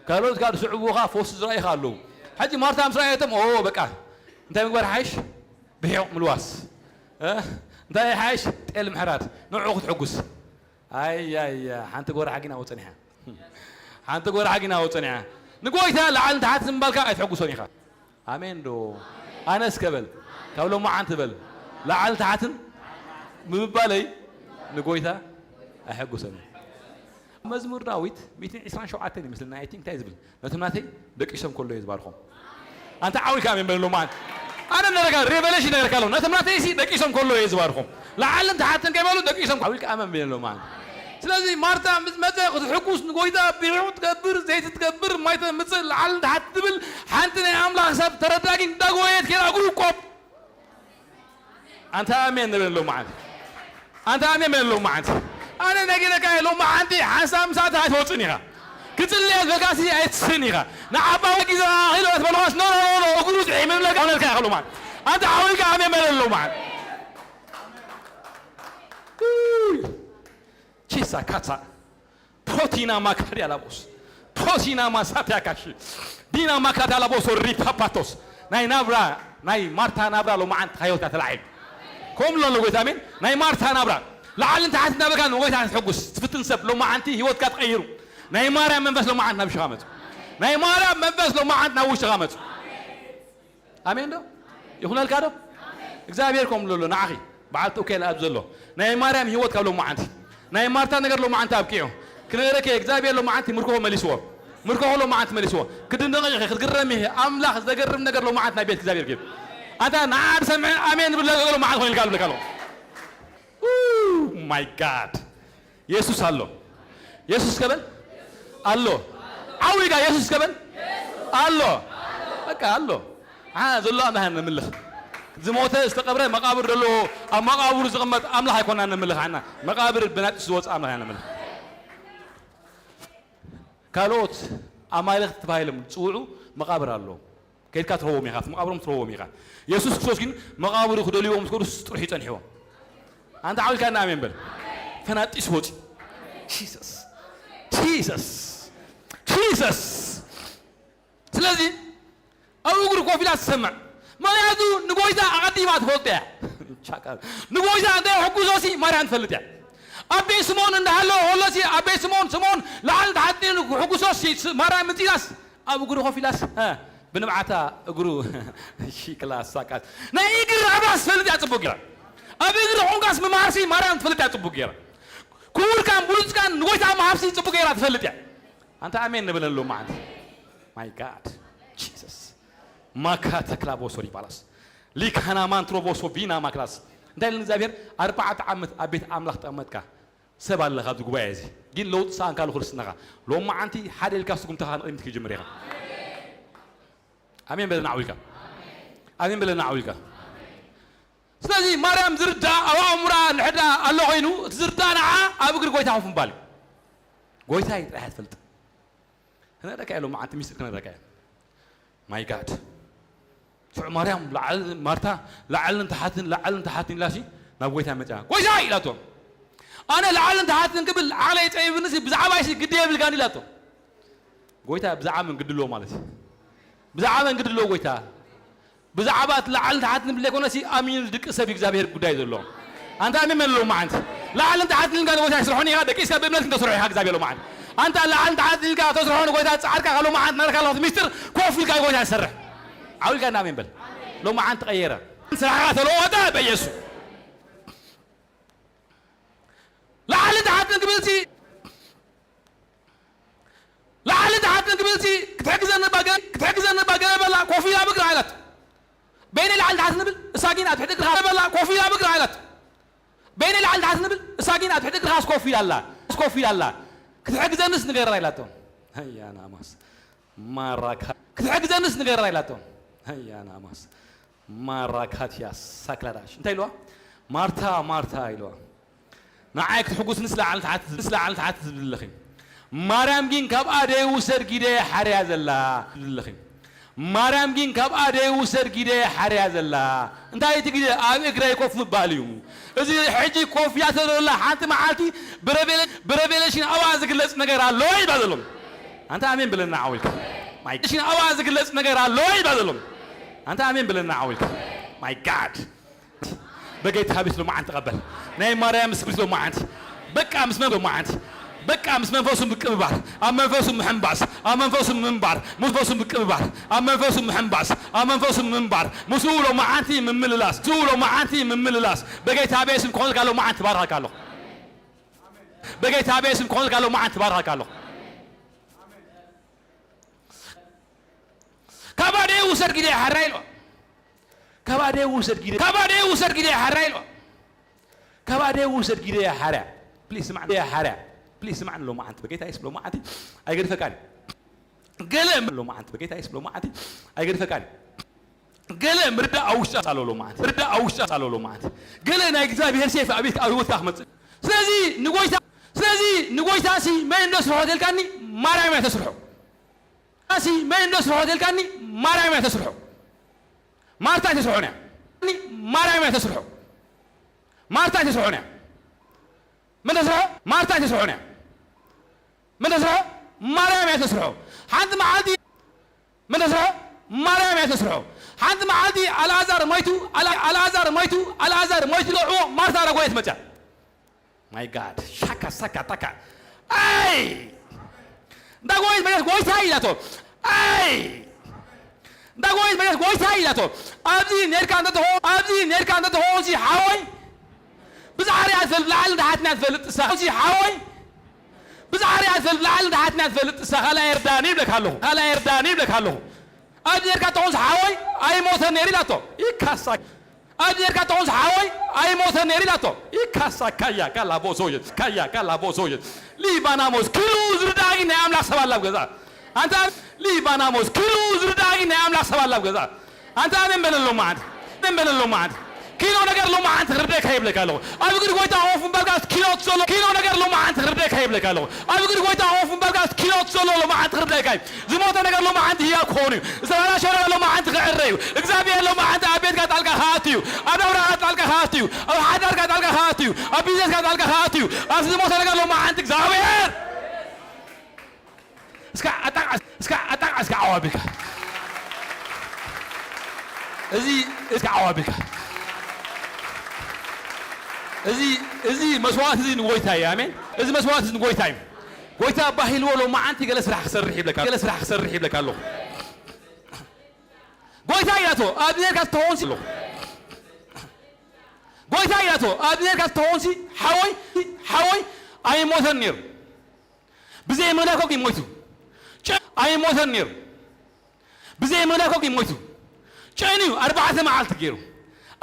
ካልኦት ከኣ ዝስዕቡኻ ፈውሲ ዝረኣዩኻ ኣለዉ። ሕጂ ማርታ ምስ ረኣየቶም፣ ኦ በቃ እንታይ ምግባር ሓይሽ? ብሒቕ ምልዋስ። እ? እንታይ ሓይሽ? ጤል ምሕራድ። ንዕኡ ክትሕጉስ። ኣይ ኣይ ሓንቲ ጎራሓ ግን ኣውጽን እያ። ሓንቲ ጎራሓ ግን ኣውጽን እያ። ንጎይታ ላዕልን ታሕትን ምባልካ ኣይትሕጉሶን ኢኻ። ኣሜን ዶ? ኣነ እስከ በል፣ ካብ ሎማዓንቲ በል፣ ላዕልን ታሕትን ብምባለይ ንጎይታ ኣይሕጉሶን እየ። መዝሙር ዳዊት ሚእትን ዕስራን ሸውዓተን ይመስለኒ፣ I think እንታይ ዝብል፣ ነቶም ናተይ ደቂሶም ከሎ እየ ዝባርኾም። ኣንታ ዓው ኢልካ ኣሜን በለሎም። ኣነ ኣነ ነገርካ ሬቨሌሽን ነገርካ ኣለኹ። ነቶም ናተይሲ ደቂሶም ከሎ እየ ዝባርኾም። ላዕልን ታሕትን ከይበሉ ደቂሶም ዓው ኢልካ ኣሜን በለሎም። ኣነ ስለዚ ማርታ ምስ መጸ ክትሕጉስ ንጎይታ ብርሑቕ ትገብር፣ ዘይቲ ትገብር፣ ማይ ተምጽእ፣ ላዕልን ታሕት ትብል ሓንቲ ናይ ኣምላኽ ሰብ ተረዳ ግን እንዳጎየት ከይዳ እግሩ ቆብ ኣንታ ኣሜን ንበል ሎማዓንቲ። ኣንታ ኣሜን በል ሎማዓንቲ። ኣነ ነጊረካ እየ ሎማዓንቲ ሓንሳብ ምሳተ ኣይትወፅን ኢኻ። ክፅልየ ዝበልካሲ ኣይትስን ኢኻ። ንዓባ ወጊዛ ኣኺሎ ትበልኻስ ኖ ኖ ኖ ኖ እግሩ ጥዒ ምብለካ ሆነልካ ኢኻ ሎማዓንቲ። ኣንታ ዓዊልካ ኣሜን በል ሎማዓንቲ። ቺሳ ካታ ፖቲና ማካሪያ ላቦስ ፖቲና ማሳቲያ ካሺ ዲና ማካታ ላቦስ ሪፓፓቶስ ናይ ናብራ ናይ ማርታ ናብራ ሎማዓንቲ ካዮታ ተላዒሉ። ከም ሎ ንጎይታ ኣሜን። ናይ ማርታ ናብራ ላዕልን ታሕትን እናበልካ ንጎይታ ክትሕጉስ ትፍትን ሰብ ሎማዓንቲ ህይወትካ ተቐይሩ። ናይ ማርያም መንፈስ ሎማዓንቲ ናብ ውሽኻ መፁ። ናይ ማርያም መንፈስ ሎማዓንቲ ናብ ውሽኻ መፁ። ኣሜን ዶ ይኹነልካ ዶ? እግዚኣብሔር ከም ዘሎ ንዓኺ በዓልቲ ኡኬል ኣብ ዘሎ ናይ ማርያም ህይወት ካብ ሎማዓንቲ ናይ ማርታ ነገር ሎማዓንቲ ኣብቂዑ ክነገረኪ እግዚኣብሔር ሎማዓንቲ ምርኮ መሊስዎ። ምርኮ ሎማዓንቲ መሊስዎ። ክድነቕ ኢኺ ክትግረሚ ኢኺ ኣምላኽ ዘገርም ነገር ሎማዓንቲ ናይ ቤት እግዚኣብሔር ገይሩ። ኣንታ ንዓ ዝሰምዐ ኣሜን ዝብል ዘሎ ሎማዓንቲ ኮይንልካ ዝብለካ ኣለኹ። ማይ ጋድ የሱስ ኣሎ። የሱስ ከበል ኣሎ። ዓው ኢልካ የሱስ ከበል ኣሎ። በቃ ኣሎ። ዓ ዘሎ ኣምላኽ ኢና ነምልኽ። ዝሞተ ዝተቐብረ መቓብር ዘሎ ኣብ መቓብሩ ዝቕመጥ ኣምላኽ ኣይኮና ነምልኽ። ዓና መቓብር ብናጢስ ዝወፅእ ኣምላኽ ኢና ነምልኽ። ካልኦት ኣማልኽቲ ተባሂሎም ዝፅውዑ መቓብር ኣለዎም። ከይድካ ትረኽቦም ኢኻ፣ ኣብቲ መቓብሮም ትረኽቦም ኢኻ። የሱስ ክርስቶስ ግን መቓብሩ ክደልይዎ ምስ ከዱ ጥርሑ ይጸንሕዎም። ኣንታ ዓው ኢልካ እና ኣሜን በል። ፈናጢስ ወፂ። ጂሰስ ጂሰስ ጂሰስ። ስለዚ ኣብ እግሩ ኮፍ ኢላ ትሰምዕ። ምኽንያቱ ንጎይታ ኣቐዲማ ትፈልጦ እያ። ቻካ። ንጎይታ እንታይ ሕጉሶሲ ማርያም ትፈልጥ እያ። ኣብ ቤት ስምኦን እንዳሃለወ ከሎሲ ኣብ ቤት ስምኦን ስምኦን ላዕሊ ታሕቲ ክሕጉሶሲ ማርያም ምፂላስ ኣብ እግሩ ኮፍ ኢላስ እ፣ ብንብዓታ እግሩ ሺክላ ሳቃት ናይ እግሪ ራብራስ ትፈልጥ እያ ጽቡቅ ገይራ። ኣብ እግሪ ኾንካስ ምምሃርሲ ማርያም ትፈልጥ እያ ጽቡቅ ገይራ። ክቡርካን ብሉጽካን ንጎይታ ምሃብሲ ጽቡቅ ገይራ ትፈልጥ እያ። ኣንታ ኣሜን ንበለሉ መዓንቲ። My God Jesus ማካ ተክላ ቦሶ ሪባላስ ሊካና ማንትሮ ቦሶ ቪና ማክላስ እንታይ ኢልን እግዚኣብሔር ኣርባዕተ ዓመት ኣብ ቤት ኣምላኽ ተቐመጥካ ሰብ ኣለኻ ኣብዚ ጉባኤ እዚ ግን ለውጢ ሰኣንካሉ ክርስትናኻ ሎማዓንቲ ሓደ ኢልካ ስጉምትኻ ንቕድሚት ክጅምር ኢኻ። ኣሜን በለና ዓው ኢልካ። ኣሜን በለና ዓው ኢልካ። ስለዚ ማርያም ዝርዳ ኣብ ኣእምራ ንሕዳ ኣሎ ኮይኑ እቲ ዝርዳ ንዓ ኣብ እግሪ ጎይታ ኮፍ ምባል እዩ። ጎይታይ ጥራሕ እያ ትፈልጥ። ክነግረካ እየ ሎማዓንቲ ሚስጥር ክነግረካ እየ። My God ሽዑ ማርያም ላዕልን ማርታ ላዕልን ታሓትን ላዕልን ታሓትን ኢላሲ ናብ ጎይታ መፅያ ጎይታ ኢላቶ። ኣነ ላዕልን ታሓትን ክብል ዓቕለይ ፀቢብንሲ ብዛዕባይሲ ግዲ የብልካን ኢላቶ። ጎይታ ብዛዕባ መን ግዲ ኣለዎ ማለት እዩ? ብዛዕባ መን ግዲ ኣለዎ ጎይታ? ብዛዕባ እቲ ላዕልን ታሓትን ዝብል ዘይኮነሲ ኣሚኑ ዝድቅስ ሰብ እዩ እግዚኣብሔር ጉዳይ ዘለዎ። ኣንታ ኣሜን በል ሎማዓንቲ። ላዕልን ታሓትን ኢልካ ንጎይታ ኣይስርሖን ኢኻ፣ ደቂስካ ብእምነት ክንተስርሖ ኢኻ እግዚኣብሔር ሎማዓንቲ። ኣንታ ላዕልን ታሓትን ኢልካ ተስርሖ ንጎይታ ጻዕርካ ካብ ሎማዓንቲ ናርካ ኣለኹ ሚስጥር ኮፍ ኢልካ ጎይታ ይሰርሕ። ዓው ኢልካ ኣሜን በል። ሎማዓንቲ ተቐየረ። ስራሕኻ ተለወጠ በኢየሱስ። ላዕልን ታሓትን ክብልሲ ላዕልን ታሓትን ክብልሲ ክትሕግዘኒ እባ ገለ ክትሕግዘኒ እባ ገለ በላ ኮፍ ኢላ ብግራ ኢላት። በይነይ ላዕልን ታሓትን ንብል እሳ ግን ኣብ ትሕቲ እግርኻ በላ ኮፍ ኢላ ብግራ ኢላት። በይነይ ላዕልን ታሓትን ንብል እሳ ግን ኣብ ትሕቲ እግርኻስ ኮፍ ኢላ ኣላ። ኮፍ ኢላ ኣላ። ክትሕግዘንስ ንገራ ኢላቶ። ኣያ ናማስ ማራካ ክትሕግዘንስ ንገራ ኢላቶ። ኣያ ናማስ ማራካትያ ሳክላዳሽ እንታይ ኢልዋ? ማርታ ማርታ ኢልዋ። ንዓይ ክትሕጉስንስ ላዕሊ ታሕቲ ትብል ኣለኺ። ማርያም ግን ካብኣ ደይውሰድ ጊደ ሓርያ ዘላ ትብል ኣለኺ። ማርያም ግን ካብኣ ደይውሰድ ጊደ ሓርያ ዘላ። እንታይ እቲ ጊደ? ኣብ እግረይ ኮፍ ምባል እዩ። እዚ ሕጂ ኮፍ እያ ተዘላ ሓንቲ መዓልቲ ብረቬለ-፣ ብረቬሌሽን ኣብኣ ዝግለጽ ነገር ኣሎ ይባ ዘሎም። ኣንታ ኣሜን ብለና ዓው ኢልካ። ማይ ሽን ኣብኣ ዝግለጽ ነገር ኣሎ ይባ ዘሎም። ኣንታ ኣሜን ብለና ዓው ኢልካ። My God። በጌታ ቤት ሎማዓንቲ ተቐበል። ናይ ማርያም ስፕሪት ሎማዓንቲ። በቃ ምስ መንፈሱ ሎማዓንቲ። በቃ ምስ መንፈሱ ምቅብባል። ኣብ መንፈሱ ምሕንባስ። ኣብ መንፈሱ ምንባር። መንፈሱ ምቅብባል። ኣብ መንፈሱ ምሕንባስ። ኣብ መንፈሱ ምንባር። ምስኡ ሎማዓንቲ ምምልላስ። ምስኡ ሎማዓንቲ ምምልላስ። በጌታ ቤት ስም ክኾንልካ ሎማዓንቲ ባርኻካ ኣለኹ። በጌታ ቤት ስም ክኾንልካ ሎማዓንቲ ባርኻካ ኣለኹ። ካባዴ ውሰድ ጊዜ ሓራ ኢልዋ። ካባዴ ውሰድ ጊዜ፣ ካባዴ ውሰድ ጊዜ ሓራ ኢልዋ። ካባዴ ውሰድ ጊዜ ሓራ። ፕሊስ ስማዕ፣ ሓራ። ፕሊስ ስማዕ፣ ሎማዓንቲ በጌታ የሱስ ሎማዓንቲ ኣይገድፈካን። ገለ ሎማዓንቲ በጌታ የሱስ ሎማዓንቲ ኣይገድፈካን። ገለ ምርዳእ ኣብ ውሽጣ ኣሎ ሎማዓንቲ። ምርዳእ ኣብ ውሽጣ ኣሎ ሎማዓንቲ። ገለ ናይ እግዚኣብሔር ሴፍ ኣብ ቤት ኣብ ህይወትካ ክመጽእ። ስለዚ ንጎይታ፣ ስለዚ ንጎይታ ሲ መን እንዶ ስርሖ ተልካኒ ማርያም እያ ተስርሖ። ሲ መን እንዶ ስርሖ ተልካኒ ማርያም እያ ተስርሖ። ማርታ እያ ተስርሖ ነያ። ማርያም እያ ተስርሖ። ማርታ እያ ተስርሖ ነያ። መን ተስርሖ? ማርታ እያ ተስርሖ ነያ። መን ተስርሖ? ማርያም እያ ተስርሖ። ሓንቲ መዓልቲ መን ተስርሖ? ማርያም እያ ተስርሖ። ሓንቲ መዓልቲ ኣልኣዛር ሞይቱ፣ ኣል-፣ ኣልኣዛር ሞይቱ፣ ኣልኣዛር ሞይቱ፣ ልዕዎ ማርታ ረጎየት መጽያ። My God። ሻካ ሳካ ታካ። ኣይ! እንዳ ጎይት መለስ ጎይታ ኢላቶ። ኣይ! እንዳ ጎይት መለስ ጎይታ ኢላቶ። ኣብዚ ኔርካ እንተትኾን፣ ኣብዚ ኔርካ እንተትኾን ሲ ሓወይ፣ ብዛዕባ ርያ ትፈልጥ፣ ላዕሊ ንታሕትና ትፈልጥ ንሳ። ሲ ሓወይ፣ ብዛዕባ ርያ ትፈልጥ፣ ላዕሊ ንታሕትና ትፈልጥ ንሳ። ካልኣይ እርዳኒ ይብለካ ኣለኹ። ካልኣይ እርዳኒ ይብለካ ኣለኹ። ኣብዚ ኔርካ ተኾንስ ሓወይ ኣይሞተን ነይሩ ኢላቶ። ይካሳ። ኣብዚ ኔርካ ተኾንስ ሓወይ ኣይሞተን ነይሩ ኢላቶ። ይካሳ ካያ ካላ ቦሶየ፣ ካያ ካላ ቦሶየ። ሊባናሞስ ክሉ ዝርዳጊ ናይ ኣምላኽ ሰብ ኣላ ኣብ ገዛ። ኣንታ ሊባናሞስ ክሉ ዝርዳጊ ናይ ኣምላኽ ሰብ ኣላ ኣብ ገዛ። ኣንታ ኣሜን በለሎም መዓንቲ። ኣሜን በለሎም መዓንቲ። ኪኖ ነገር ሎማዓንቲ ክርደካ ይብለካ ኣለኹ። ኣብ እግሪ ጎይታ ኮፍ ምባልካ ኪኖ ትሰሎ። ኪኖ ነገር ሎማዓንቲ ክርደካ ይብለካ ኣለኹ። ኣብ እግሪ ጎይታ ኮፍ ምባልካ ኪኖ ትሰሎ ሎማዓንቲ ክርደካ እዩ። ዝሞተ ነገር ሎማዓንቲ ህያው ክኸውን እዩ። ዝተበላሸወ ነገር ሎማዓንቲ ክዕረ እዩ። እግዚኣብሔር ሎማዓንቲ ኣብ ቤትካ ጣልቃ ክኣቱ እዩ። ኣብ ናብራኻ ጣልቃ ክኣቱ እዩ። ኣብ ሓዳርካ ጣልቃ ክኣቱ እዩ። ኣብ ቢዝነስካ ጣልቃ ክኣቱ እዩ። ኣብ ዝሞተ ነገር ሎማዓንቲ እግዚኣብሔር እስካ ኣጣቃስ-፣ እስካ ኣጣቃስ-፣ እስካ ዓው ኣቢልካ። እዚ እስካ ዓው ኣቢልካ። እዚ፣ እዚ መስዋዕት እዚ ንጎይታ እዩ። ኣሜን። እዚ መስዋዕት እዚ ንጎይታ እዩ። ጎይታ ባሂልዎ ሎማዓንቲ ገለ ስራሕ ክሰርሕ ይብለካ፣ ገለ ስራሕ ክሰርሕ ይብለካ ኣለኹ። ጎይታ ኢላቶ ኣብ ኔርካ ተኾንሲ ኣለኹ። ጎይታ ኢላቶ ኣብ ኔርካ ተኾንሲ ሓወይ፣ ሓወይ ኣይሞተን ነይሩ። ብዘይ መላኮ ግን ሞይቱ። ጨ-፣ ኣይሞተን ነይሩ። ብዘይ መላኮ ግን ሞይቱ። ጨንዩ ኣርባዕተ መዓልቲ ገይሩ።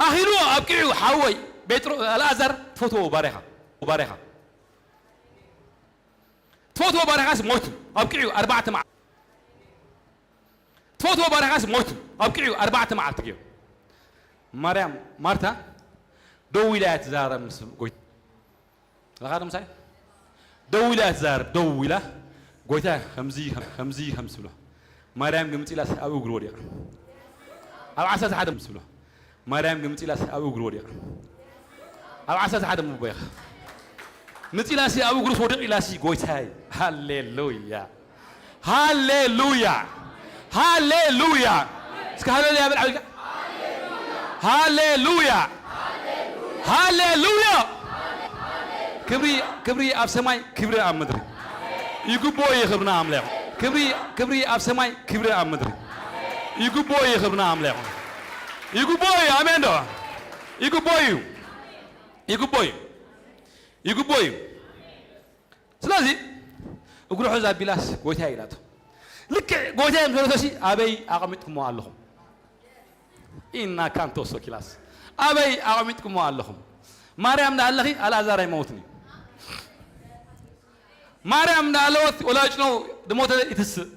ኣኺሉ ኣብቂዑ ሓወይ ቤጥሮ-፣ ኣልኣዛር ትፈትዎ ባርያኻ፣ ባርያኻ። ትፈትዎ ባርያኻስ ሞይቱ። ኣብቂዑ ኣርባዕተ መዓ-፣ ትፈትዎ ባርያኻስ ሞይቱ። ኣብቂዑ ኣርባዕተ መዓልቲ ገይሩ። ማርያም፣ ማርታ ደው ኢላ እያ ትዛረብ ምስ ጎይታ። ለኻዶ ምሳይ ደው ኢላ እያ ትዛረብ፣ ደው ኢላ ጎይታ ከምዚ፣ ከምዚ፣ ከምዚ ትብሎ። ማርያም ግምፅ ኢላስ ኣብ እግሩ ወዲቓ። ኣብ ዓሰርተ ሓደ ምስ ብሎ ማርያም ግምፅ ኢላስ ኣብ እግሩ ወዲቓ። ኣብ ዓሰርተ ሓደ ምቦ ኢኻ። ምፅ ኢላሲ ኣብ እግሩስ ወዲቕ ኢላሲ ጎይታይ። ሃሌሉያ። ሃሌሉያ። ሃሌሉያ። እስከ ሃሌሉያ በል ዓው ኢልካ። ሃሌሉያ። ሃሌሉያ። ክብሪ፣ ክብሪ ኣብ ሰማይ፣ ክብሪ ኣብ ምድሪ። ይግብኦ እዩ ክብርና ኣምላኽ። ክብሪ፣ ክብሪ ኣብ ሰማይ፣ ክብሪ ኣብ ምድሪ። ይግብኦ እዩ ክብርና ኣምላኽ። ይግብኦ እዩ። ኣሜን ዶ? ይግብኦ እዩ። ይግብኦ እዩ። ይግብኦ እዩ። ስለዚ እግሩ ሕዝ ኣቢላስ ጎይታ ኢላቶ። ልክዕ ጎይታ ምስ በለቶሲ ኣበይ ኣቐሚጥኩሞ ኣለኹም? ኢና ካንቶ ሶኪላስ ኣበይ ኣቐሚጥኩሞ ኣለኹም? ማርያም እንዳሃለኺ ኣልኣዛር ኣይመውትን እዩ። ማርያም እንዳሃለወት ወላጅ ነው ድሞተ ይትስእ።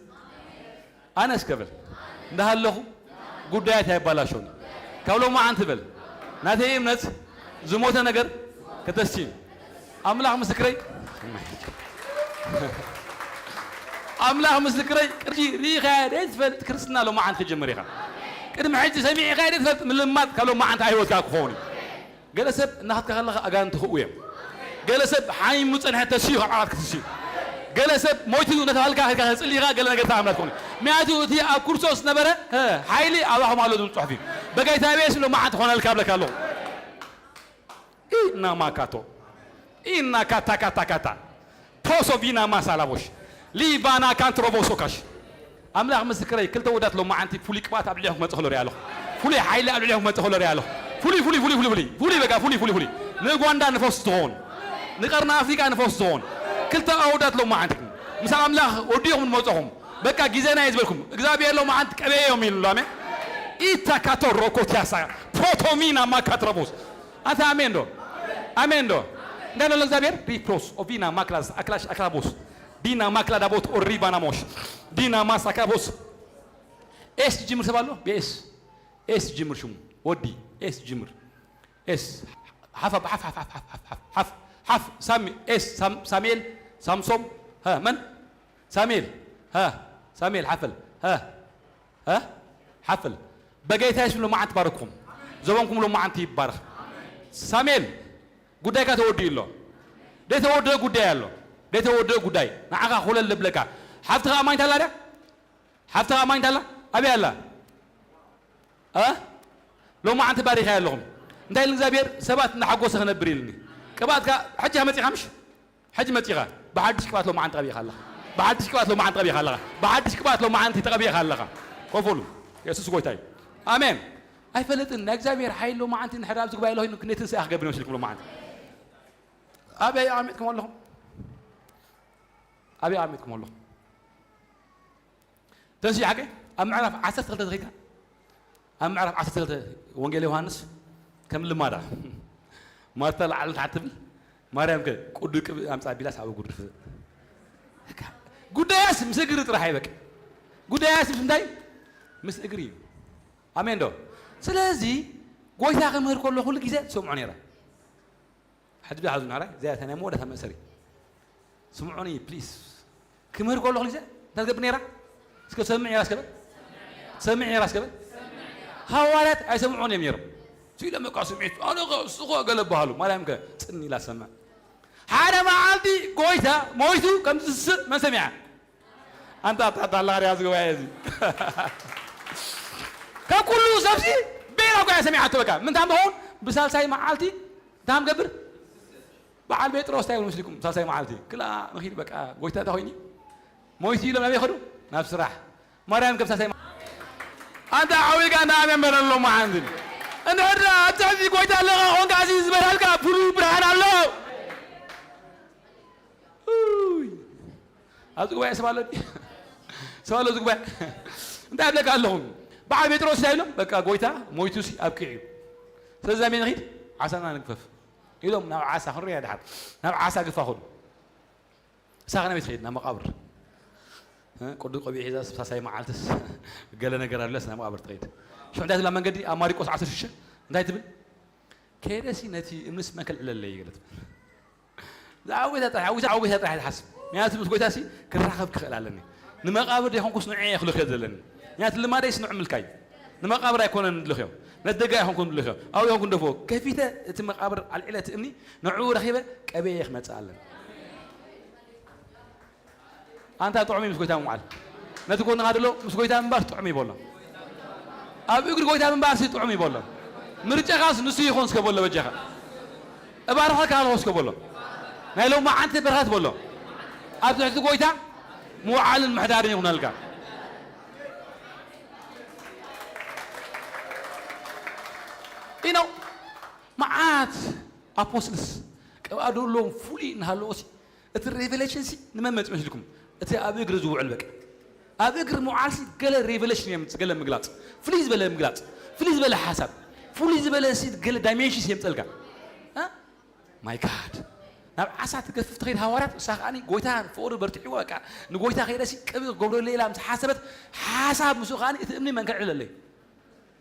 ኣነ እስከ በል እንዳሃለኹ ጉዳያት ኣይባላሾን። ካብ ሎማዓንቲ በል ናተይ እምነት ዝሞተ ነገር ከተስቲን ኣምላኽ ምስክረይ። ኣምላኽ ምስክረይ፣ ቅድሚ ርኢኻያ ዘይትፈልጥ ክርስትና ሎማዓንቲ ክጅምር ኢኻ። ቅድሚ ሕጂ ሰሚዕኻያ ዘይትፈልጥ ምልማድ ካብ ሎማዓንቲ ኣብ ህይወትካ ክኸውን እዩ። ገለ ሰብ እናኸድካ ከለኻ ኣጋንንቲ ክእው እዮም። ገለ ሰብ ሓሚሙ ጸንሐ ተስዩ ካብ ዓራት ክትስዩ። ገለ ሰብ ሞይቱ እናተባህልካ ከድካ ተጽሊ ኢኻ፣ ገለ ነገር ተኣምራት ክኾን እዩ። ምክንያቱ እቲ ኣብ ክርስቶስ ዝነበረ፣ እ፣ ሓይሊ ኣባኹም ኣሎ ዝብል ጽሑፍ እዩ። በጌታ ብየሱስ ሎማዓንቲ ክኾነልካ እብለካ ኣለኹ። ኢና ማካቶ ኢና ካታ ካታ ካታ ፖሶ ቪና ማሳላቦሽ ሊቫና ካንትሮቦሶካሽ ኣምላኽ ምስክረይ፣ ክልተ ወዳት ሎማዓንቲ ፍሉይ ቅብኣት ኣብ ልዕሊኹም ክመጽእ ከሎ ሪኣ ኣለኹ። ፍሉይ ሓይሊ ኣብ ልዕሊኹም ክመጽእ ከሎ ሪኣ ኣለኹ። ፍሉይ ፍሉይ ፍሉይ ፍሉይ ፍሉይ ፍሉይ በቃ ፍሉይ ፍሉይ ፍሉይ ንኡጋንዳ ንፈውስ ትኸውን፣ ንቀርኒ ኣፍሪቃ ንፈውስ ትኸውን። ክልተ ኣወዳት ሎማዓንቲ ምስ ኣምላኽ ወዲኹም ንመጸኹም በቃ ግዜና እዩ ዝበልኩም እግዚኣብሔር ሎማዓንቲ ቀበዮም ኢሉ ኣሎ። ኣሜን። ኢታ ካቶ ሮኮቲያሳ ፖቶሚና ማካትረቦስ ኣታ ኣሜን ዶ? ኣሜን ዶ? እንታይ ኣሎ እግዚኣብሔር? ሪፕሮስ ኦቪና ማክላስ ኣክላሽ ኣክራቦስ ዲና ማክላ ዳቦት ኦሪቫ ናሞሽ ዲና ማስ ኣክራቦስ። ኤስ ጅምር ሰብ ኣሎ? ብኤስ ኤስ ጅምር ሽሙ ወዲ ኤስ ጅምር። ኤስ ሓፍ ሓፍ ሓፍ ሓፍ ሓፍ ሓፍ ሓፍ ሓፍ ሳሚ ኤስ ሳም- ሳሙኤል ሳምሶም ሀ መን ሳሙኤል ሀ ሳሙኤል ሓፈል ሀ እ? ሓፍል በጌታ የሱስ ሎማዓንቲ ባረክኹም። ዘበንኩም ሎማዓንቲ ይባረኽ። ሳሙኤል ጉዳይካ ተወዲኡ ኣሎ። ደይተወደአ ጉዳይ ኣሎ። ደይተወደአ ጉዳይ ንዓኻ ኮለል ልብለካ። ሓፍትኻ ኣማኒት ኣላ ድያ? ሓፍትኻ ኣማኒት ኣላ? ኣበይ ኣላ? እ? ሎማዓንቲ ባሪኻያ ኣለኹም። እንታይ ኢሉ እግዚኣብሔር ሰባት እናሓጎሰ ክነብር ኢልኒ። ቅብኣትካ ሕጂ መፂኻ ምሽ? ሕጂ መጺኻ ብሓድሽ ቅብኣት ሎማዓንቲ ተቐቢእኻ ኣለኻ። ብሓድሽ ቅብኣት ሎማዓንቲ ተቐቢእኻ ኣለኻ። ብሓድሽ ቅብኣት ሎማዓንቲ ተቐቢእኻ ኣለኻ። ኮፍ በሉ። የሱስ ጎይታ እዩ። ኣሜን። ኣይፈልጥን ናይ እግዚኣብሔር ሓይሊ ሎማዓንቲ እንድሕር ኣብዚ ጉባኤ ለኾይኑ ክንደይ ትንሳኤ ክገብር ይመስልኩም ሎማዓንቲ? ኣበይ ኣቐሚጥኩም ኣለኹም? ኣበይ ኣቐሚጥኩም ኣለኹም? ተንስኡ ሓቀይ ኣብ ምዕራፍ ዓሰርተ ክልተ ተኺልካ ኣብ ምዕራፍ ዓሰርተ ክልተ ወንጌል ዮሃንስ ከም ልማዳ ማርታ ላዕሊ ታሕቲ ትብል ማርያም ከ ቁዱ ቅብ ኣምጻ ቢላስ ኣብ እግሩ ድፍእ ጉዳያስ ምስ እግሪ ጥራሕ ይበቅ ጉዳያስ ምስ እንታይ ምስ እግሪ እዩ ኣሜን ዶ ስለዚ ጎይታ ክምህር ከሎ ኩሉ ግዜ ትሰምዖ ነይራ ሕጂ ዶ ሓዙ ናራይ እዚኣ እታ ናይ መወዳእታ መእሰሪ ስምዑኒ ፕሊስ ክምህር ከለኹ ግዜ እንታይ ትገብር ነይራ እስከ ሰምዕ ነይራ እስከበል ሰምዕ ነይራ እስከበል ሃዋርያት ኣይሰምዑን እዮም ነይሮም ስኢሎም በቃ ስምዒት ኣነ እሱ ኸ ገለ በሃሉ ማርያም ከ ጽን ኢላ ሰምዕ ሓደ መዓልቲ ጎይታ ሞይቱ ከም ዝስእ መን ሰሚዓ ኣንታ ኣታ ኣላ ሪያ ዝገባየ እዚ ካብ ኩሉ ሰብሲ ቤላ ጓያ ሰሚዓቶ በቃ ምንታም በኸውን ብሳልሳይ መዓልቲ እንታይ ምገብር በዓል ጴጥሮስ እንታይ ይብል መስልኩም ሳልሳይ መዓልቲ ክላ ንኺድ በቃ ጎይታ እንታይ ኮይኑ ሞይቱ ኢሎም ናበይ ኸዱ ናብ ስራሕ ማርያም ከም ሳልሳይ ኣንታ ዓዊልካ እንዳ ኣሜን በለሎም መዓንትን እንድሕር ኣብ ትሕቲ ጎይታ ኣለኻ ኾንካ እዚ ዝበልሃልካ ፍሉይ ብርሃን ኣሎ ኣብዚ ጉባኤ ሰብ ኣሎ ሰብ ኣሎ እዚ ጉባኤ እንታይ ኣብለካ ኣለኹም በዓል ጴጥሮስ እንታይ ኢሎም በቃ ጎይታ ሞይቱሲ ኣብቂዑ እዩ ስለዚ ናበይ ንኺድ ዓሳና ንግፈፍ ኢሎም ናብ ዓሳ ክንሪያ ድሓር ናብ ዓሳ ግፋ ኹሉ እሳ ከነበይ ትኸይድ ናብ መቃብር ቅዱ ቆቢዕ ሒዛ ሳሳይ መዓልትስ ገለ ነገር ኣለስ ናብ መቃብር ትኸይድ ሽዑ እንታይ ትብላ መንገዲ ኣብ ማሪቆስ ዓሰርተ ሽዱሽተ እንታይ ትብል ከይደሲ ነቲ እምንስ መን ከልዕለለይ ገለ ትብል ዝዓወታ ጥራሕ ዓዊታ ዓወታ ጥራሕ ትሓስብ ምክንያቱ ምስ ጎይታሲ ክራኸብ ክኽእል ኣለኒ ንመቃብር ዘይኮንኩስ ንዑ እየ ክልኽዮ ዘለኒ ምክንያቱ ልማደይስ ንዑ ምልካይ ንመቃብር ኣይኮነን ድልኽዮ ነቲ ደጋ ኣይኮንኩን ድልኽዮ ኣብኡ ይኮንኩን ደፍኦ ከፊተ እቲ መቃብር ኣልዒለ እቲ እምኒ ንዑ ረኺበ ቀበየ ክመፅእ ኣለኒ ኣንታ ጥዑም እዩ ምስ ጎይታ ምውዓል ነቲ ጎንኻ ድሎ ምስ ጎይታ ምንባር ጥዑም እዩ በሎ ኣብ እግሪ ጎይታ ምንባር ሲ ጥዑም እዩ በሎ ምርጫኻስ ንሱ ይኾን እስከ በሎ በጃኻ እባርኸካ ኣለኹ እስከ በሎ ናይ ሎማዓንቲ በረኸት በሎ ኣብ ትሕቲ ጎይታ ምውዓልን ምሕዳርን ይኹነልካ ኢኖ መዓት ኣፖስትልስ ቅብኣ ደለዎም ፍሉይ እናሃለዎ እቲ ሬቨሌሽን ሲ ንመን መፂ መስልኩም እቲ ኣብ እግሪ ዝውዕል በቃ ኣብ እግሪ ምውዓል ሲ ገለ ሬቨሌሽን የምፅ ገለ ምግላፅ ፍልይ ዝበለ ምግላፅ ፍልይ ዝበለ ሓሳብ ፍልይ ዝበለ ሲ ገለ ዳይሜንሽንስ የምፀልካ ማይ ጋድ ናብ ዓሳ ትገፍፍ ትኸይድ ሃዋርያት እሳ ከዓኒ ጎይታ ፍቅሪ በርትዕዎ በቃ ንጎይታ ከይደ ሲ ቅብ ገብረለ ኢላ ምስ ሓሰበት ሓሳብ ምስኡ ከዓኒ እቲ እምኒ መንከዕ ዕለለይ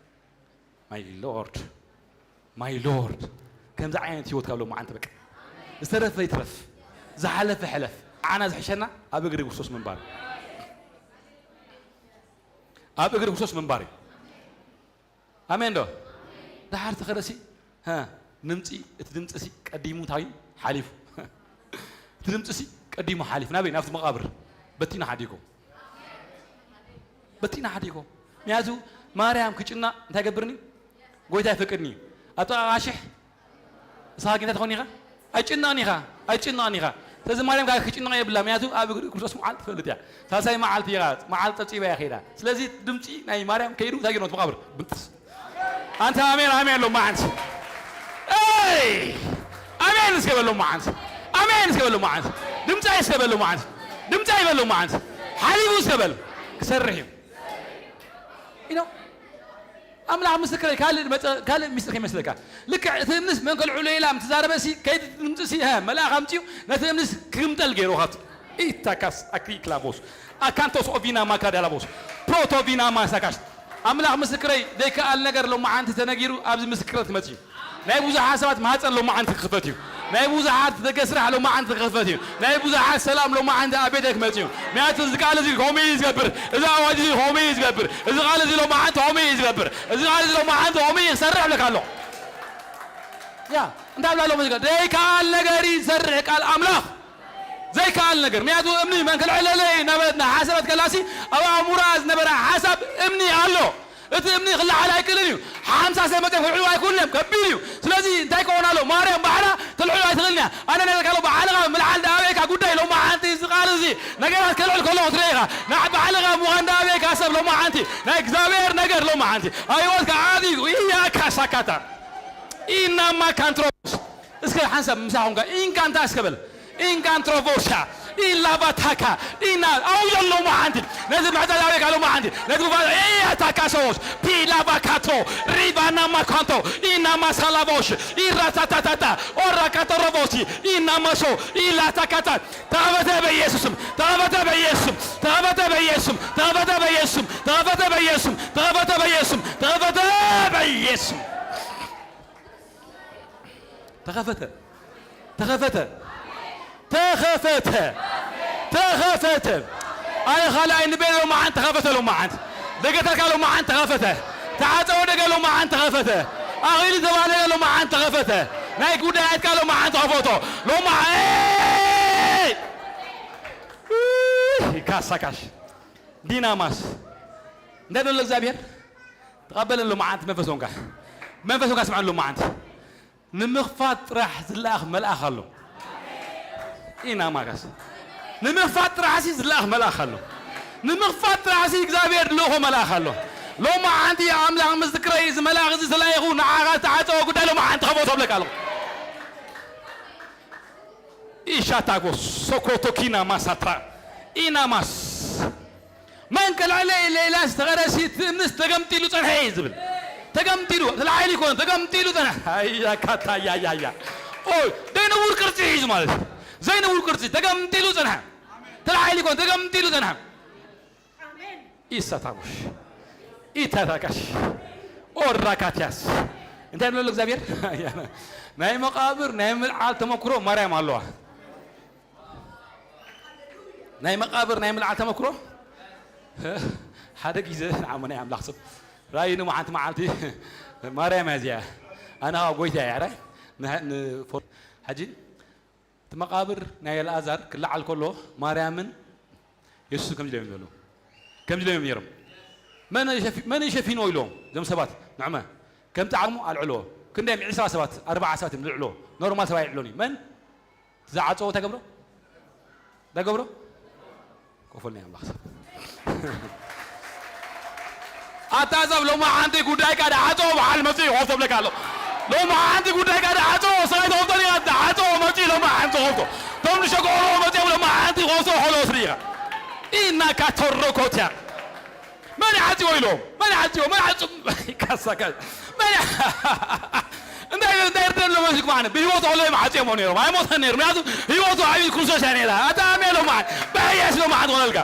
ማይ ሎርድ ማይ ሎርድ ከምዚ ዓይነት ህይወት ካብ ሎማዓንቲ በቃ ዝተረፈ ይትረፍ ዝሓለፈ ሕለፍ ዓና ዝሕሸና ኣብ እግሪ ክርስቶስ ምንባር ኣብ እግሪ ክርስቶስ ምንባር እዩ። ኣሜን ዶ? ደሓር ተኸደሲ፣ ሀ፣ ንምፂ፣ እቲ ድምፂ ሲ ቀዲሙ እንታይ እዩ? ሓሊፉ። እቲ ድምፂ ሲ ቀዲሙ ሓሊፉ። ናበይ? ናብቲ መቓብር። በቲና ሓዲጎ። በቲና ሓዲጎ። ምክንያቱ ማርያም ክጭና እንታይ ገብርኒ? ጎይታ ይፈቅድኒ እዩ። ኣብ ጥቓ ሽሕ ንስኻ ግን እንታይ ትኸውን ኢኻ? ኣይጭነቕን ኢኻ፣ ኣይጭነቕን ኢኻ። ስለዚ ማርያም ጋር ክጭነቕ የብላ፣ ምክንያቱ ኣብ እግሪ ክርስቶስ መዓልቲ ትፈልጥ እያ። ሳልሳይ መዓልቲ እያ፣ መዓልቲ ጸብጺባ እያ ከይዳ። ስለዚ ድምጺ ናይ ማርያም ከይዱ እንታይ ገይሩ? መቓብር ብንጥስ። ኣንተ ኣሜን፣ ኣሜን ሎ መዓንት። ኤይ! ኣሜን እስከ በሎ መዓንት። ኣሜን እስከ በሎ መዓንት። ድምጻይ እስከ በሎ መዓንት። ድምጻይ በሎ መዓንት። ሓሊቡ እስከ በል። ክሰርሕ እዩ። You know? ኣምላኽ ምስክረይ፣ ካልእ መጸ-፣ ካልእ ሚስጥር ከይመስለካ። ልክዕ እቲ እምንስ መን ከልዕሎ ኢላ ምስ ተዛረበ ሲ፣ ከይዲ ድምጺ ሲ፣ ሀ፣ መልኣኽ ኣምጺኡ ነቲ እምንስ ክግምጠል ገይሩ ካብቲ። ኢታካስ ኣክሪክላቮስ፣ ኣካንቶስ ኦቪና ማካዳላቮስ፣ ፕሮቶቪና ማሳካሽ። ኣምላኽ ምስክረይ፣ ዘይከኣል ነገር ሎማዓንቲ ተነጊሩ ኣብዚ ምስክርነት ክመጽእ እዩ። ናይ ብዙሓት ሰባት ማህፀን ሎማዓንቲ ክኽፈት እዩ። ናይ ብዙሓት ደገ ስራሕ ሎማዓንቲ ክኽፈት እዩ። ናይ ብዙሓት ሰላም ሎማዓንቲ ኣብ ቤተይ ክመጽእ እዩ። ምክንያቱ እዚ ቃል እዚ ከምኡ እዩ ዝገብር። እዚ ኣዋጅ እዚ ከምኡ እዩ ዝገብር። እዚ ቃል እዚ ሎማዓንቲ ከምኡ እዩ ዝገብር። እዚ ቃል እዚ ሎማዓንቲ ከምኡ እዩ ክሰርሕ እብለካ ኣለኹ። ያ፣ እንታይ ብላ ኣሎ መዝገብ? ዘይከኣል ነገር እዩ ዝሰርሕ ቃል ኣምላኽ። ዘይከኣል ነገር። ምክንያቱ እምኒ መን ከልዕለለ እዩ ነበረትና ሓሰበት ከላሲ ኣብ ኣእምሮኣ ዝነበረ ሓሳብ እምኒ ኣሎ። እቲ እምኒ ክለዓል ኣይክእልን እዩ። ሓምሳ ሰብ መፅኦም ክልዕሉ ኣይክእሉን እዮም። ከቢድ እዩ። ስለዚ እንታይ ክኸውን ኣሎ? ማርያም ባዕላ ትልዕሉ ኣይትኽእልን እያ። ኣነ ነግረካ ኣለኹ፣ ባዕልኻ ምልዓል ዶ ኣበይካ ጉዳይ ሎማዓንቲ እዚ ቃል እዚ ነገራት ከልዕል ከሎ ክትርኢ ኢኻ። ንዓ ባዕልኻ ምዃን ዶ ኣበይካ ሰብ ሎማዓንቲ ናይ እግዚኣብሔር ነገር ሎማዓንቲ ኣብ ህይወትካ ዓብዩ እያካ ሳካታ ኢናማ ካንትሮስ እስከ ሓንሳብ ምሳኹም ጋር ኢንካንታ እስከ በል። ኢንካንትሮቮሻ ኢላቫታካ ኢና ኣውጀ ሎማዓንቲ ነዚ ምሕጻድ ኣበይካ ሎማዓንቲ ነዚ ጉባኤ እያታካ ሰዎች ፒላቫካቶ ሪቫና ማካንቶ ኢና ማሳላቮሽ ኢራታታታታ ኦራካቶሮቮሲ ኢና ማሾ ኢላታካታ ተኸፈተ በኢየሱስም ተኸፈተ በኢየሱስም ተኸፈተ በኢየሱስም ተኸፈተ በኢየሱስም ተኸፈተ በኢየሱስም ተኸፈተ በኢየሱስም ተኸፈተ በኢየሱስም ተኸፈተ። ተኸፈተ። ተኸፈተ። ተኸፈተ። ኣነ ካልኣይ ንቤት ሎማዓንት ተኸፈተ ሎማዓንት። ደገታትካ ሎማዓንት ተኸፈተ። ተዓጸወ ደገ ሎማዓንት ተኸፈተ። ኣኺሉ ዘባነገ ሎማዓንት ተኸፈተ። ናይ ጉዳያትካ ሎማዓንት ተኸፈቶ። ሎማዓንት ካሳካሽ ዲናማስ እንታይ ደሎ እግዚኣብሔር ተቐበለን ሎማዓንት መንፈስ ወንካ መንፈስ ወንካ ስምዐን ሎማዓንት ንምኽፋት ጥራሕ ዝለኣኽ መልኣኽ ኣሎ። ኢና ማጋስ ንምኽፋት ጥራሕ ሲ ዝለኣኽ መልኣኽ ኣሎ። ንምኽፋት ጥራሕ ሲ እግዚኣብሔር ልእኾ መልኣኽ ኣሎ። ሎማዓንቲ ኣምላኽ ምስ ዝክረይ እዚ መልኣኽ እዚ ተላኢኹ ንዓኻ ዝተዓጸወ ጉዳይ ሎማዓንቲ ከቦ ተብለካ ኣለኹ። ኢሻታጎስ ሶኮቶኪና ማሳትራ ኢናማስ መን ከልዕለ ኢለ ኢላ ዝተቐረሲ ትእምንስ ተገምጢሉ ጸንሐ እዩ ዝብል። ተገምጢሉ፣ ተላዒሉ ይኮነ፣ ተገምጢሉ ጸንሐ። ኣያ ካታ፣ ኣያ፣ ኣያ፣ ኣያ። ኦይ፣ ዘይንቡር ቅርጺ ሒዙ ማለት እዩ። ዘይንቡር ቅርጺ፣ ተገምጢሉ ጸንሐ። ተላዒሉ ይኮነ፣ ተገምጢሉ ጸንሐ። ኢሳታጎሽ፣ ኢታታጋሽ፣ ኦራካትያስ። እንታይ ንብለሉ እግዚኣብሔር? ናይ መቓብር፣ ናይ ምልዓል ተመክሮ ማርያም ኣለዋ። ናይ መቓብር ናይ ምልዓል ተመክሮ ሓደ ግዜ ንዓሞ ናይ ኣምላኽ ሰብ ራእይኒ መዓንቲ መዓልቲ ማርያም እያ እዚኣ ኣነ ከዓ ጎይታ እያ ራይ ሕጂ እቲ መቓብር ናይ ኣልኣዛር ክለዓል ከሎ ማርያምን የሱስን ከምዚ ኢሎም ይበሉ ከምዚ ኢሎም ነይሮም መን ሸፊንዎ ኢሎም እዞም ሰባት ንዕመ ከምቲ ዓቕሙ ኣልዕልዎ ክንደይ ዕስራ ሰባት ኣርባዓ ሰባት እዮም ዝልዕልዎ ኖርማል ሰብ ኣይልዕሎን እዩ መን ዝዓፀዎ እንታይ ገብሮ እንታይ ገብሮ ኮፈል ናይ ኣምላኽ ሰብ ኣታ ሰብ ሎሚ ሓንቲ ጉዳይካ ድዓፀዎ በዓል መፅኡ ይኸፍቶ ብለካ ኣሎ ሎሚ ሓንቲ ጉዳይካ ድዓፀዎ ስራይ ተኸፍቶ ዲኻ ድዓፀዎ መፅኡ ሎሚ ሓንቲ ኸፍቶ ቶም ዝሸገሮ መፅኦም ሎሚ ሓንቲ ይኸፍቶ ሆሎ ስሪኻ ኢና ካተረኮትያ መን ይዓፅዎ ኢሎም መን ይዓፅዎ መን ይዓፅ ካሳካ መን እንታይ እንታይ ርደን ለመሲክ ማዕነ ብህይወቱ ከሎ ይዓፅዎ ነይሮም ኣይሞተን ነይሩ ምክንያቱ ህይወቱ ዓብዩ ክርስቶስ እያ ነይራ ኣታ ኣሜን ሎም ማዓን በየስ ሎም ማዓን ትኾነልካ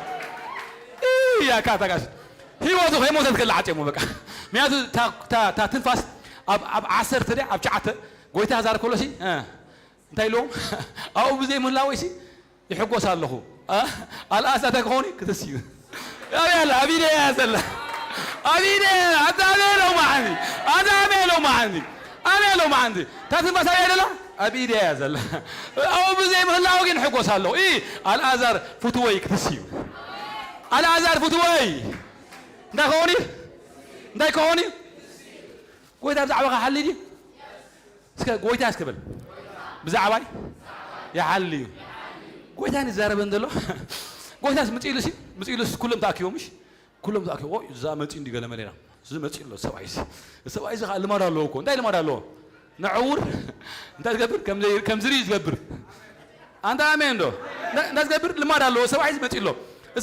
እያ ካታጋስ ህይወቱ ከይሞተት ከላ ዓፅሞ በቃ ምክንያቱ እታ ትንፋስ ኣብ ዓሰርተ ድያ ኣብ ትሽዓተ ጎይታ ዛር ከሎ ሲ እንታይ ኢልዎም ኣብኡ ብዘይ ምህላወይ ሲ ይሕጎስ ኣለኹ ኣልኣሳ እንታይ ክኸውን እዩ ክትስ እዩ ኣብያ ኣላ ኣብ ኢደ እያ ዘላ ኣብ ኢደ ኣዛበ ሎማዓንቲ ኣዛበ ሎማዓንቲ ኣበ ሎማዓንቲ እታ ትንፋስ ኣበይ ደላ ኣብ ኢደ እያ ዘላ። ኣብኡ ብዘይ ምህላው ግን ሕጎስ ኣለኹ። ኢ ኣልኣዛር ፍትወይ ክትስ እዩ። ኣልኣዛር ፍትወይ እንታይ ክኸውን እዩ? እንታይ ክኸውን እዩ? ጎይታ ብዛዕባኻ ሓሊ ድዩ? እስከ ጎይታ እስከ በል። ብዛዕባይ ይሓሊ እዩ። ጎይታ ንዛረበን ዘሎ ጎይታስ ምፅኢሉ ሲ ምፅኢሉስ ኩሎም ተኣኪቦም ምሽ ኩሎም ተኣኪቦም እዛ መፂ እንዲ ገለ መሌና እዚ መፂ ኣሎ ሰብኣይ ሲ ሰብኣይ እዚ ከዓ ልማድ ኣለዎ እኮ እንታይ ልማድ ኣለዎ? ንዕውር እንታይ ዝገብር ከም ዝርኢ ዝገብር ኣንታ ኣሜን ዶ እንታይ ዝገብር ልማድ ኣለዎ ሰብኣይ ዝመፂ ኣሎ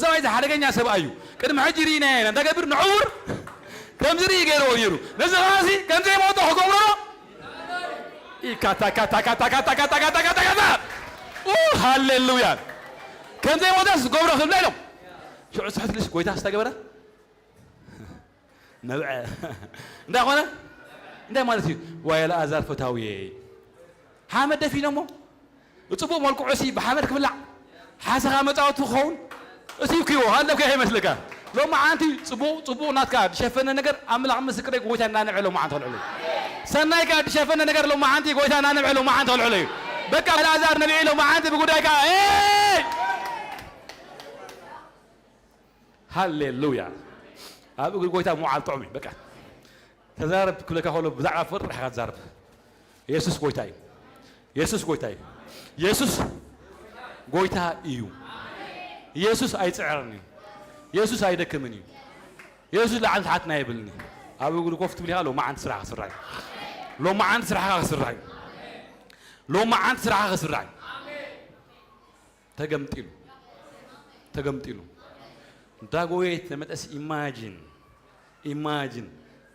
ሰብኣይ እዚ ሓደገኛ ሰብኣይ እዩ ቅድሚ ሕጂ ርኢና ኢና እንታይ ገብር ንዕውር ከም ዝርኢ ገይርዎ ነይሩ ነዚ ከዓ ሲ ከም ዘይመወጦ ክገብሮ ኢካታካታካታካታካታካታካታካታ ሃሌሉያ ከምዘይ ሞተስ ገብሮ ክብላ ኢሎም ሽዑ ስሕት ልሽ ጎይታ ዝተገበረ ነብዐ እንታይ ኮነ እንታይ ማለት እዩ ዋይ ኣልኣዛር ፈታውየ ሓመድ ደፊኖሞ ብፅቡቕ መልክዑ ሲ ብሓመድ ክብላዕ ሓሰኻ መፃወቱ ክኸውን እትዩ ክይዎ ሃለብካ ይመስልካ ሎማ ዓንቲ ፅቡቕ ፅቡቕ ናትካ ዝሸፈነ ነገር ኣምላኽ ምስክረይ ጎይታ እናንብዐ ሎማ ዓንቲ ከልዕሉ ሰናይካ ዝሸፈነ ነገር ሎማ ዓንቲ ጎይታ እናንብዐ ሎማ ዓንቲ ከልዕሉ እዩ በቃ ኣልኣዛር ነቢዒ ሎማ ዓንቲ ብጉዳይካ ሃሌሉያ ኣብ እግሪ ጎይታ ምውዓል ጥዑም እዩ በቃ ተዛረብ ክብለካ ከሎ ብዛዕባ ፍቕሪ ርሕኻ ትዛረብ የሱስ ጎይታ እዩ የሱስ ጎይታ እዩ የሱስ ጎይታ እዩ የሱስ ኣይፅዕርን እዩ የሱስ ኣይደክምን እዩ የሱስ ላዕሊ ታሕትና የብልን እዩ ኣብ እግሪ ኮፍ ትብል ኢኻ ሎማዓንቲ ስራሕካ ክስራሕ እዩ ሎማዓንቲ ስራሕካ ክስራሕ እዩ ሎማዓንቲ ስራሕካ ክስራሕ እዩ ተገምጢሉ ተገምጢሉ ዳጎየት ተመጠስ ኢማጂን ኢማጂን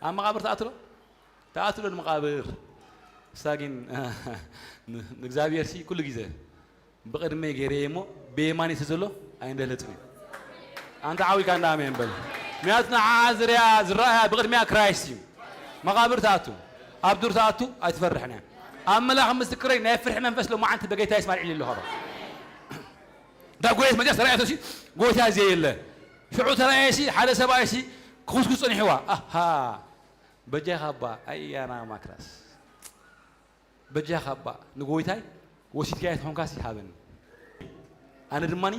ኣብ መቓብር ተኣትሎ ተኣትሎ ንመቓብር እሳ ግን ንእግዚኣብሔር ሲ ኩሉ ግዜ ብቕድመይ ገይረየ እሞ ብየማኒ እቲ ዘሎ ኣይንደለፅን እዩ ኣንተ ዓዊካ እንዳ ኣሜን በል ምክንያቱ ንዓ ዝርያ ዝረኣያ ብቕድሚያ ክራይስት እዩ መቓብር ተኣቱ ኣብ ዱር ተኣቱ ኣይትፈርሕን እያ ኣብ መላኺ ምስክረይ ናይ ፍርሒ መንፈስ ሎማዓንቲ በጌታ ይስማል ዒሊ ኣለኹ ዳጎየት መጃስ ተራእየቶ ሲ ጎይታ ዘየለ ሽዑ ተራእየ ሲ ሓደ ሰብኣይ ሲ ክኹስኩስ ጸኒሕዋ ኣሃ በጃኻ እባ ኣያና ማክራስ በጃኻ እባ ንጎይታይ ወሲድካዮ ተኾንካስ ይሃበኒ ኣነ ድማኒ